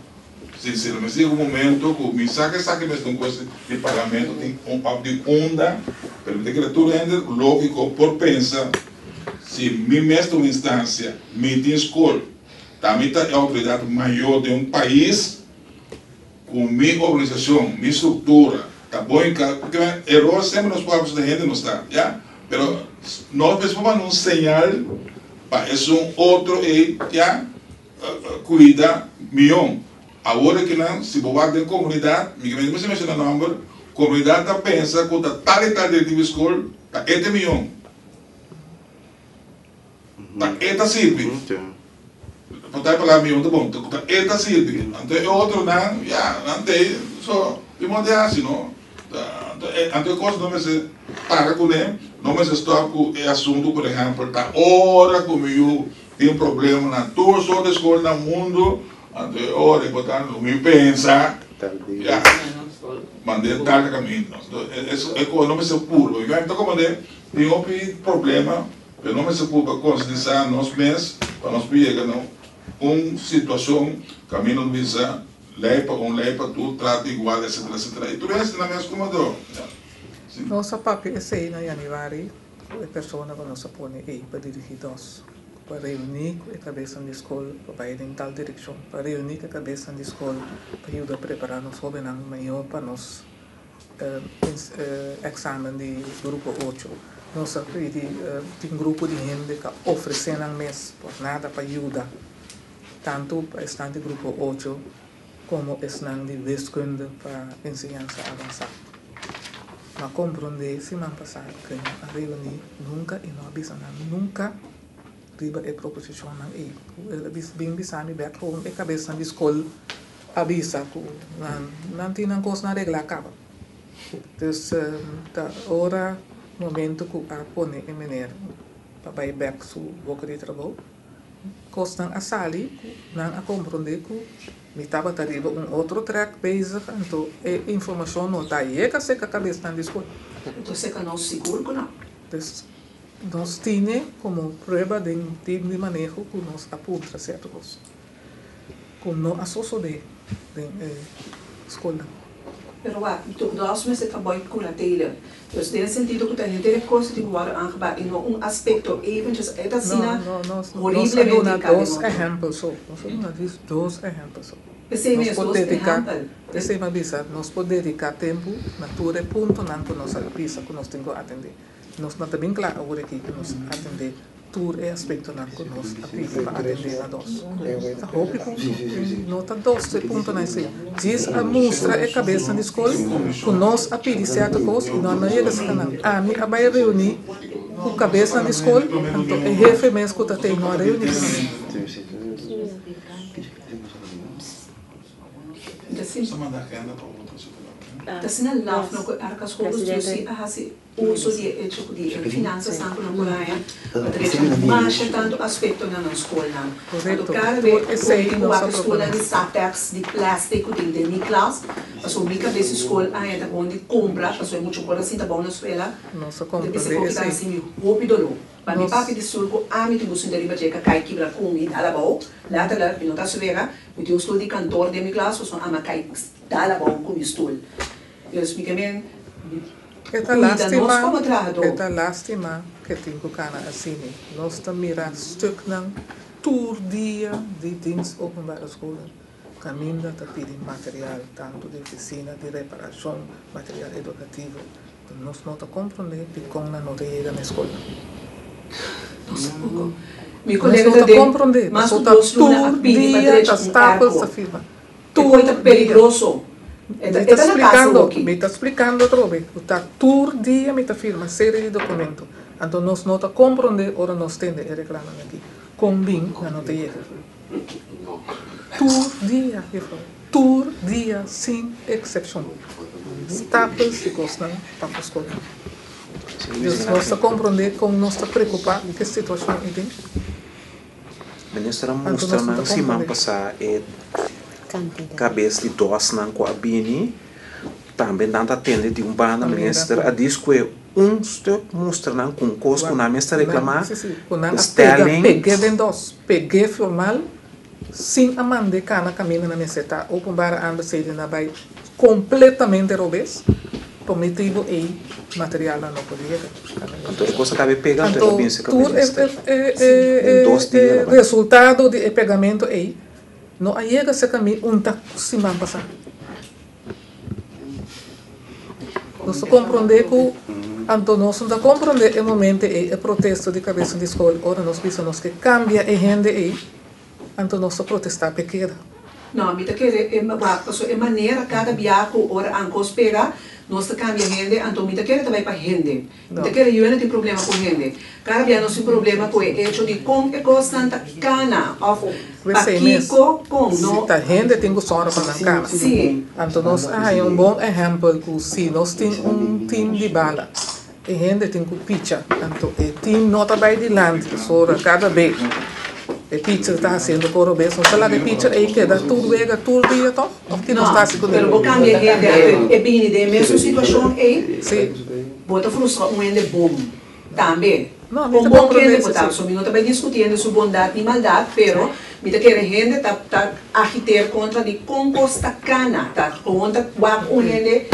sinseramente. Si yega un momento ku mi sa ku esaki mester un kos di parlamento tin un òf di unda, pero mi ta kere tur hende lógiko por pensa si mi mes ta un instansia, mi tin skol, Ta mi ta e outoridat mayor den un pais ku mi organisashon, mi struktura ta bon en ka, porque eror semper nos por haci pasobra hende nos ta, ya, pero nos mester por manda un señal pa esun otro ey, ya, cuida mion. Awor e kinan si bo wak den comunidad, mi ke mester menciona nomber, comunidad ta pensa cu ta tal y tal directiva di school ta ete mion. Ta e ta sirbi. Por ta e palabra miho ta bon. Ta e ta sirbi. Anto e otronan, ya, nan ta ei. So, di modo di hasi, no? Anto e, anto e kos no mester para kuné, no mester stòp ku e asuntu, por ehèmpel, ta ora ku mi yu tin problema na tur sort di skol na mundu, anto e ora e por ta mi pensa, ya, mand'é tal kaminda. Anto e kos no mester purba. Mi ta komprendé tin hopi problema. Pero no mester purba konsientisá nos mes pa nos por yega na un situashon kaminda nos bisa lei pa un, lei pa tur, trato igual etcetera etcetera i tur hende na mes komadó.
Nos a papia esei na yanüari ku e persona ku nos a pone ei pa dirigí nos, pa reuní ku e kabesnan di skol pa bai den tal direkshon, pa reuní ku e kabesnan di skol pa yuda prepará nos hóbennan mihó pa nos Examen di grupo ocho. Nos a pidi tin grupo di hende ka ofresé nan mes por nada pa yuda tantu pa esnan di grupo ocho komo esnan di wiskunde pa enseñansa avansá. No a komprondé siman pasá ku no a reuní nunka i no a bisa nan nunka riba e proposishonnan ei. El a bin bisa mi bèk kon e kabesnan di skol a bisa ku nan nan tin nan kosnan reglá kaba. Dus ta ora momento ku a pone e meneer pa bai bèk su boka di trabou, kosnan a sali ku nan a komprondé ku mi tabata riba un otro trèk bezig, anto e informashon no ta yega serka kabesnan di skol.
Entonces ka nos sigur ku no.
Dus. Nos tine komo prueba den tim di maneho ku nos a puntra sierto kos ku no a sosodé den e skolnan.
Pero wak, tur dos mester ta boy curatele. Dus den e sentido cu ta henter e cos tin cu wordo aangepakt y no un aspecto eventjes. E ta asina
No, no, nos, nos a
horriblemente
duna
cade
dos
otro.
ehempel so. Nos a duna dis dos ehempel so.
Pesey
Nos
mes,
por
dos
dedica,
ehempel.
pesey mi a bisa, nos por dedica tempo na tur e puntonan cu nos a bisa cu nos tin cu atende. Nos no ta bin kla awor aki ku nos atendé tur e aspektonan ku nos a pidi pa atendé na dos. Ta hopi punto i no ta dos e puntonan esei. Djis a mustra e kabesnan di skol ku nos a pidi sierto kos i no a yega serka nan. Ami a bai reuní ku kabesnan di skol, anto e hefe mes ku ta tei no a reuní ku nan.
Ta asina laf no ku arka skol si a hasi Uso di e echo ku di e finansasan ku nan por haña pa drecha masha tantu aspektonan nan skolnan. Anto kada be ku tin ku wak e skolnan di satex, di plastic ku tin den mi klas, pasobra mi kabes di skol aña ta bon di kumpra, pasobra e mucha por a sinta bou na suela, mi ta bisa ku ta hasi mi hopi doló. Pa mi papia di sul ku ami tin ku sinta riba dje ka kai kibra ku mi dal abou, letterlijk mi no ta suera, mi tin un stul di kantor den mi klas pasobra ami a kai dal abou ku mi stul. Dus mi ke men.
E ta
Cuida nos
lastima,
como trahador.
e ta lastima ke tin ku kana asini. Nos ta mira stuknan tur dia di Dienst Openbare Scholen kaminda ta pidi material, tantu di ofisina, di reparashon, material edukativo. Nos no ta komprondé dikon nan no ta yega na e skolnan.
Nos tampoco. Mi
Nos
colega
no
ta
ta
den
komprondé,
mas
pasobra
ku
ta
dos luna a
tur
pidi pa
dia
drecha
ta
un
stapels ta
airco.
firma.
E koe ta
Tur dia.
peligroso. E ta
Mi
e
ta
ta na casa
splikando,
hoki.
mi ta splikando atrobe ku ta tur dia mi ta firma serie di dokumento. Anto nos no ta komprondé ora nos tende e reklamonan aki. Kon bin nan no ta yega. Tur dia, juffrouw, tur dia sin eksepshon. Stapels di kosnan pa ku skol. Dus nos ta komprondé kon nos ta preokupá ku e situashon ei den.
Minister a
Anto
mustra
nos no
nan
ta
siman
komprondé.
pasá e kabes di dosnan ku a bini, tambe nan ta tende di un banda.
Tambe nan
Minister a
ta.
dis ku e un stuk mustra nan ku un kos ku
Wak,
nan mester
nan,
reklamá,
si, si, ku nan
de
a pega,
stelling.
peg'é den dos, peg'é formal sin a mand'é kana kaminda nan mester ta. Openbare aanbesteding a bai kompletamente robes. Pa motibu ei materialnan no por yega.
Anto e kos a kabe pega anto e
Anto
ta binse ka
tur e
minister. Den dos dia
e
lo bai.
resultado di e pegamento ei no a yega serka mi un ta siman pasá. Nos ta komprondé ku anto nos no ta komprondé e momento ei e protesto di kabesa di skol ora nos bisa nos ke kambia e hende ei anto nos ta protestá p'e keda.
No, mi ta kere e wak pasobra e manera kada bia ku ora ankos pega nos ta kambia hende anto mi ta kere ta bai pa hende. Mi ta kere yu no tin problema ku hende. Kada bia nos tin problema ku e echo di kon e kosnan ta kana òf pakiko kon
Si
no.
ta hende tin ku sòru pa nan kana.
Si.
Anto nos a haña un bon ehèmpel ku si nos tin un tim di bala e hende tin ku picha anto e tim no ta bai dilanti pasobra kada be e pitcher ta hasiendo koro bes nos ta laga e pitcher ei keda tur wega tur dia tòg òf ki nos ta
No,
hasi kuné?
pero bo kambia hende anto e bini den e mesun situashon ei.
Si.
Bo ta frustra un hende bon tambe.
No, mi
Kon
ta
bon
komprondé
kende bo
esei
ta.
si.
So mi no ta bai diskuti hende su bondat ni maldat, pero mi ta kere hende ta ta agiter kontra di kon kos ta kana. Ta gewoon ta wak un hende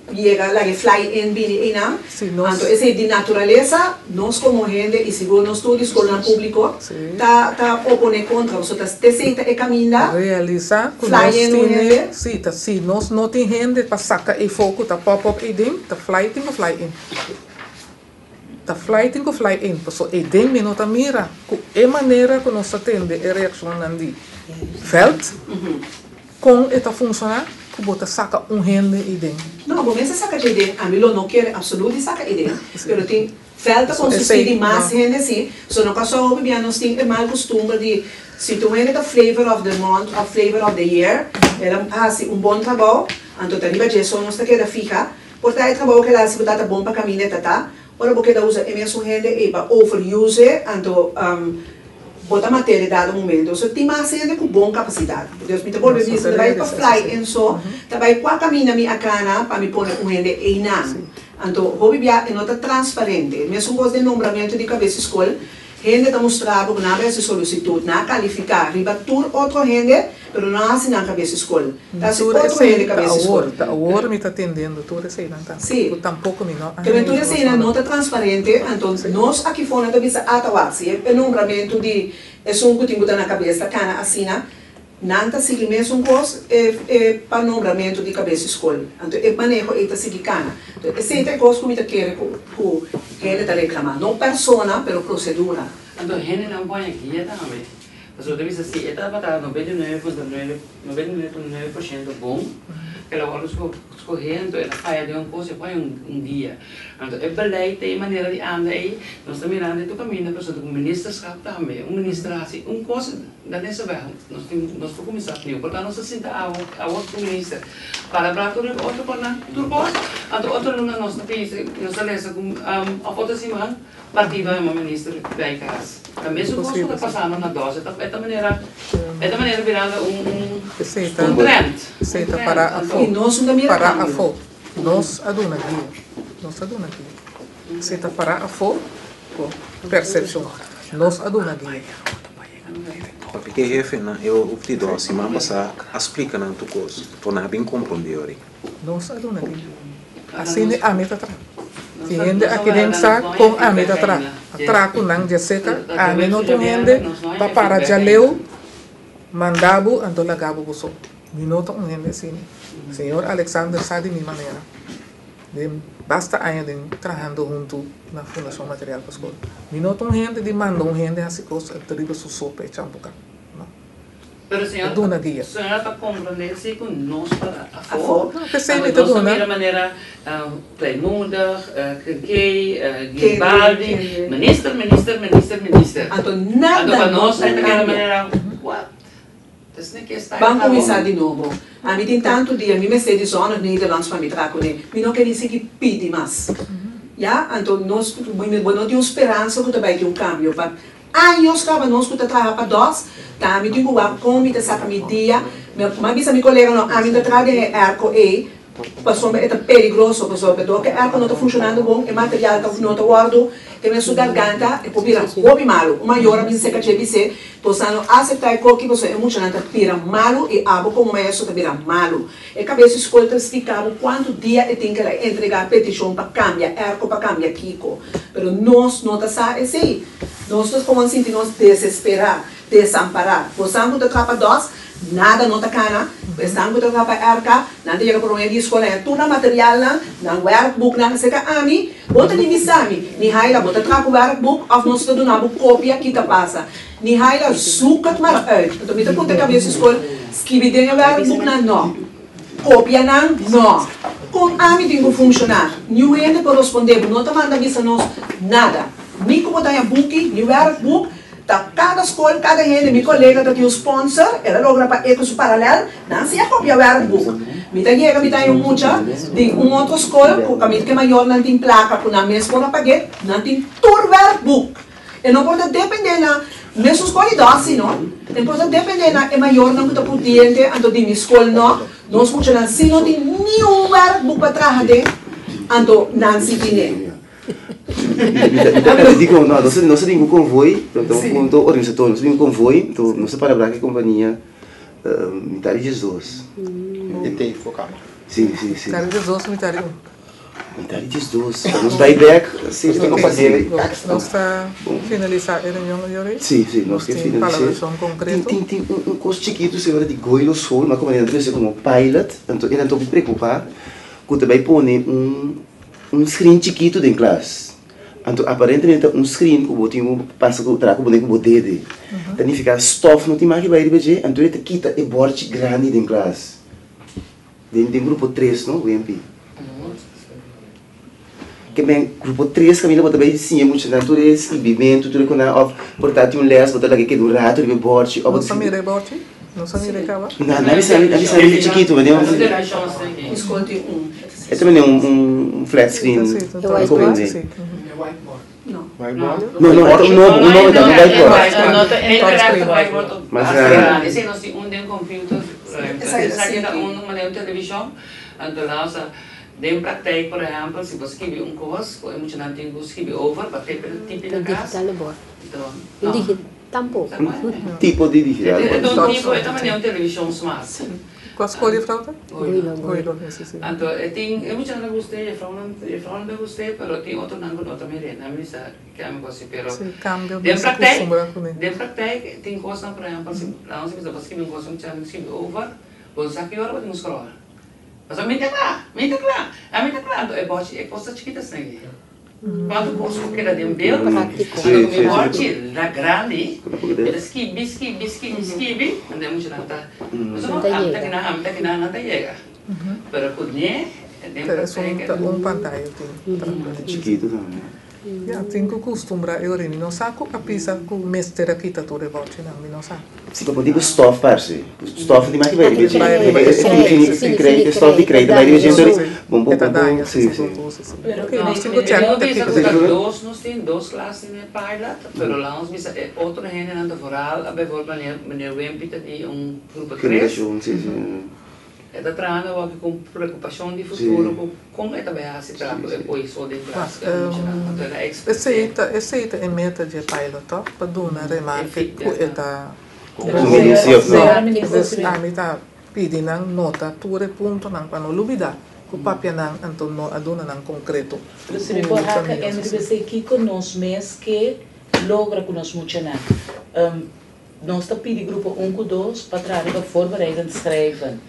yega laga e fly in bini einan.
Si nos.
Anto esei di naturalesa nos komo hende i sigur nos tur di skolnan públiko
Si.
ta ta opone kontra. Pasobra ta esei ta e kaminda.
Realisa ku
Fly
nos
in un
tine,
hende.
si, ta si nos no tin hende pa saka e fo ku ta pop up eiden, ta fly tin ku fly in. Ta fly tin ku fly in, paso eiden mi no ta mira ku e manera ku nos ta tende e reakshonnan di vèlt, kon e ta funshoná ku bo ta saka un hende eiden.
No, bo mester saka dje den, ami lo no kere absoluut di saka eiden, pero tin vèlt ta
So
konsistí
esei
di mas
no.
hende si, so no kòrsou hopi bia nos tin e mal kustumber di si tur hende ta flavor of the month òf flavor of the year, el a hasi un bon trabou, anto ta riba dje so nos ta keda fiha. Por ta e trabou ke el a hasi ku ta ta bon pa kaminda e ta ta. Ora bo keda usa e mesun hende ei pa overuse, anto bo ta mat'é den dado momento. So tin mas hende ku bon kapasidat. Dus mi ta bolbe bisa, ta bai pa fly in so, ta bai kua kaminda mi a kana pa mi pone un hende einan. Anto hopi bia e no ta transparente. Mesun kos den nombramentu di kabes di skol, hende ta mustra bo ku nan a hasi solisitud, nan a kalifiká riba tur otro hende, pero no a hasi nan kabes di skol. Ta hasi
Tur
otro
esei
hende
ta
kabes di
awor,
skol.
ta awor mi ta tendendo tur eseinan ta,
Sí.
ku tampoko mi no a
Kende
haña
tur eseinan
informashon
no ta transparente, anto nos aki for nan ta bisa ata wak, si e nombramentu di esun ku tin ku ta na kabes ta kana asina, Nan ta sigui mesun kos e e pa nombramentu di kabes di skol. Anto e maneho ei ta sigui kana. Anto esei ta e kos ku mi ta kere ku ku hende ta reklamá. No persona, pero prosedura.
Anto hendenan por haña guia tambe. Pasobra ta bisa si e tabata 99.9, 99.9% bon, el a wòrdu skohé, anto el a faya den un kos, e por haña un guia. Anto e beleid ta e manera di anda ei, nos ta mirando e tur kaminda, pasobra ku ministerschap tambe, un minister a hasi un kos, Dan ese weg nos tin nos por cuminsa opnieuw por ta nos ta sinta awo awor cu minister palabra tur riba otro con nan tur cos anto otro luna nos ta bisa nos ta lesa cu of otro siman partido a yama minister bay cas ta mesun cos cu ta pasando na dos e ta e ta manera e ta manera birando un un un trend
Esey
un
ta
trend
para
anto
afo
Y nos no ta mira
para
cambio.
afo nos a duna guia nos a duna guia esey ta para afo cu percepcion nos a duna guia.
Papi ke hefenan e optidó siman pasá a splika nan tur kos, por nan a bin komprondé ori.
Nos a duna di asina ami ta traha. Si hende aki den sa kon ami ta traha, a traha ku nan djaseka, ami no ta un hende pa para djaleu manda bo anto laga bo bo so. Mi no ta un hende asina. Señor Alexander sa di mi manera. Den basta aña den trahando huntu na Fundashon Material pa Skol. Mi no ta un hende di manda un hende hasi kos el ta riba su so pa e chambuka. No.
Pero
E
señora
duna guia.
señora ta comprende si cu nos ta afo,
No, p'esei
anto
mi ta
nos ta
duna.
mira manera Kleinmoedig, Kirkey, Garibaldi, minister, minister, minister, minister.
Anto
Anto
nada
pa
no
nos ta keda
cambia.
manera what?
Ban kuminsá di nobo. Ami tin tantu dia mi mester di zòndag Nederlands pa mi traha kuné. Mi no ke ni sigui pidi mas. Ya, anto nos, bo no tin un speransa ku ta bai tin un kambio. Pa años kaba nos ku ta traha pa dòs, ta ami tin ku wak kon mi ta saka mi dia. Mi a bisa mi kolega no, ami ta traha den e airco ei pasobra e ta peligroso, pasobra dor ku e airco no ta funshonando bon, e material ta no ta wòrdu tene su garganta, e por bira hopi malu. Un mayor a bin seka dje bis'é, Bosa no aseptá e koki pasobra e muchanan ta bira malu i abo komo maestro ta bira malu. E kabes di skol ta splika bo kuantu dia e tin keda entregá petishon pa kambia airco pa kambia kiko. Pero nos no ta sa esei. Nos ta komo sinti nos desesperá, desampará. Bosan ku ta traha pa dòs, nada no ta kana. Esnan ku ta traha pa RK, nan ta yega promé di skol haña tur nan materialnan, nan wèrkboeknan. Esei ka ami. Bo ta ni bisa mi, Mihaila, bo ta traha ku werkboek of nos ta duna bo kopia ki ta pasa? Mihaila, zoek het maar uit. Anto mi ta puntra kabes di skol, skibi den e werkboeknan? No. Kopianan? No. Kon ami tin ku funshoná? Niun hende por rospondé bo, no ta manda bisa nos nada. Ni ku bo ta haña buki, ni werkboek, Ta kada skol, kada hende, mi kolega ta tin un sponsor, el a logra pa e ku su paralel, nan si a kopia werkboek. Mi ta yega mi ta haña un mucha di un otro skol ku kaminda ku e mayornan tin plaka ku nan mes por a pag'é, nan tin tur werkboek. E no por ta dependé na mesun skol di dòsi no, e por ta dependé na e mayornan ku ta pudiente anto di mi skol no, nos muchanan si no tin niun werkboek pa traha den, anto nan si tine.
Digo, no, nos nos tin un konvoi, ta un punto organisatorio, nos tin un konvoi, enton nos a para bra ki kompania mitad di diesdos.
E te fo kaba.
Si, si, si.
Mitad di diesdos, mitad di un.
Mitad di diesdos, nos bai bek, si,
Nos tin ku fasi extra.
Nos ta finalisa e reunion ayora?
Si, si, nos ke
Tin
finalisa.
palabrashon konkreto?
Tin, tin, tin un kos chikitu, señora, di Goilo School, ma komo nan ta trese komo pilot, enton e nan ta hopi preokupa ku ta bai pone un. Un screen chikitu den klas. Anto aparentemente ta un screen ku bo tin ku pasa ku traha ku bo den ku bo dede. Ta nifiká stof no tin mas riba riba dje, anto e ta kita e bòrchi grandi den klas. Den den grupo tres no, Wempi? Ke men grupo tres kaminda bo ta bai siña muchanan tur e skibimentu, tur e konan òf por ta tin un lès bo ta laga e keda un ratu riba e bòrchi òf bo
Nos a mira e bòrchi? Nos a mira e kaba?
Na na bisa mi na bisa mi chikitu, ma den un.
Skol tin un.
E ta mende un flat screen
E whiteboard?
No.
No, no, e ta un nobo, un nobo ta, no whiteboard. Mas grandi.
Esei nos tin un den computer, esaki ta un manera un television, anto nan sa. Den praktijk, por ehèmpel, si bo skibi un kos, ku e muchanan tin ku skibi over pa tepe tipi na
Un
kas,
digitale bord.
anto
Un
no.
digi tampoco.
Tipo di digitale
E
bord.
ta un tipo, e ta manera un televishon smart.
Kua skol juffrouw ta?
Goilo.
Goilo, si si.
Anto e tin, e muchanan ta gust'é, juffrouwnan, juffrouwnan ta gust'é, pero tin otronan ku no ta mir'é. Nan bisa ke ami ku hasi, pero
Si, kambio
den
mester
praktijk,
kustumbra kuné.
den praktijk tin kosnan, por ehèmpel, si nan bisa bo skibi un kos, un muchanan tin ku skibi over, bo no sa ki ora bo tin ku scroll. Pasobra mi ta kla, mi ta kla, ami ta kla. Anto e bòchi, e kos ta chikit asina aki. Kuantu kos ku keda den beeld,
Práktiko.
anto ku mi bòchi la grandi, mi ta skibi, skibi, skibi, skibi, anto e muchanan ta, pasobra ami ta kina, ami ta kina, nan ta yega. Pero ku ne, den
Pero esun
praktijk.
ta un pantaya tin.
Ta chikitu tambe.
Ya, tin ku kustumbrá e ora. Mi no sa ku a pisa ku mester a kita tur e bòchinan, mi no sa.
Si pa por di ku stòf parse. Stòf di mas ki bai riba dje.
Bai riba
E
dje.
fini fini krei, stòf di krei ta bai riba dje. Sorry. Bon bon
E ta
bon bon.
daña,
Si
si,
si.
si.
Pero
Ok, nos tin ku chèk
mi
ku ta
bisa
kita.
ku ta dos, nos tin dos klas den e pilot, pero laga nos bisa e otro hendenan ta vooral, bijvoorbeeld meneer meneer Wimpy ta di un grupo tres.
Generashon, si si.
E ta trahando awor aki ku un preokupashon di futuro ku kon e ta bai hasi traha ku e poi so den klas ku e muchanan anto el a ekspres'é.
Esei ta esei ta e meta dje pilot tòg pa duna remarke ku e ta
Conveniencia of no.
Dus ami ta pidi nan nota tur e puntonan pa no lubida ku papia nan anto no a duna nan konkreto
Pero si mi
ku
por
ta
haka
mihó
en
si.
riba esei kiko nos mes ke logra ku nos muchanan? Nos ta pidi grupo un ku dos pa traha riba voorbereidend schrijven.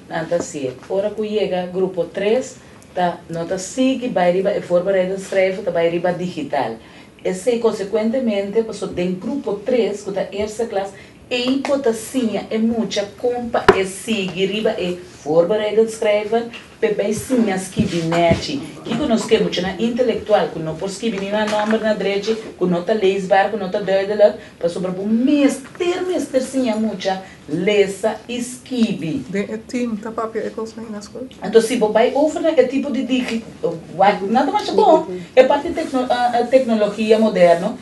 Nan ta hasié. Ora ku yega grupo tres ta no ta sigui bai riba e voorbereidend schrijven, ta bai riba digital. Esei konsekuentemente paso den grupo tres ku ta eerste klas ei bo ta siña e mucha kon pa e sigui riba e voorbereidend schrijven P'e bai siña skibi nèchi. Kiko nos ke? Muchanan intelektual ku no por skibi ni nan nòmber na drechi, ku no ta leesbaar, ku no ta duidelijk, pasobra bo mester mester siña mucha lesa i skibi.
Den e team ta papia e kosnan ei na skol?
Anto si bo bai over na e tipo di digi, wak, nan ta masha bon. E parti tekno, teknologia moderno,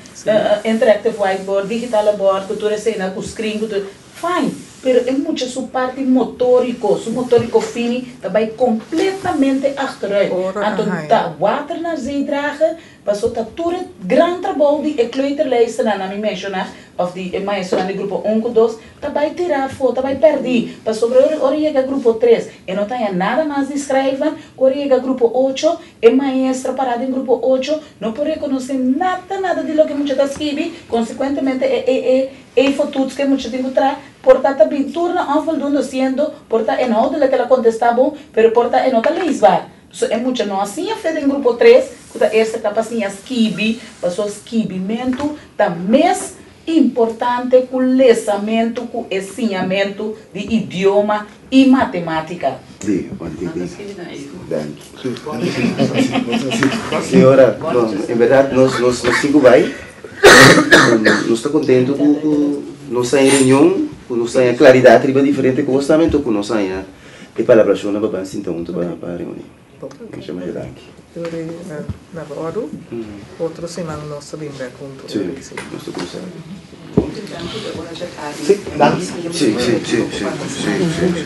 interactive whiteboard, digitale bord, ku tur eseinan, ku screen, ku tur. Fine, pero e mucha su parti motorico, su motorico fini ta bay completamente achteruit.
Ora
Anto
a haña.
ta water naar zee dragen, paso ta tur e gran trabou di e kleuterleisternan na mi menciona, of di e maestronan di grupo un cu dos, ta bay tira afo, ta bay perdi. Pasobra ora ora yega grupo tres, e no ta haña nada mas di schrijven, cu ora yega grupo ocho, e maestra para den grupo ocho no por reconoce nada nada di loke mucha ta skibi, consecuentemente e e e E fotoets ku e mucha tin ku traha, por ta ta bin tur na onvoldoende siendo, por ta inhoudelijk el a kontestá bon, pero por ta e no ta leesbaar. So e mucha no a siña fe den grupo tres, ku ta eerste kla pa siña skibi, paso skibimentu ta mes importante ku lesamentu ku e siñamentu di idioma i matemátika.
Di, bon di, di. Danki. Señora, bon, en berdad nos, nos, nos tin cu bay. Nos ta contento cu, cu nos ta en reunion, cu nos ta haña claridad riba diferente cos tambe, enton cu nos haña e palabracionnan pa ban sinta hunto pa, pa reuni. Masha, masha danki.
Yuri na bordo, otro siman nos ta bin bek hunto.
Sí, nos ta cruza. Sí, sí, sí, sí, sí, sí.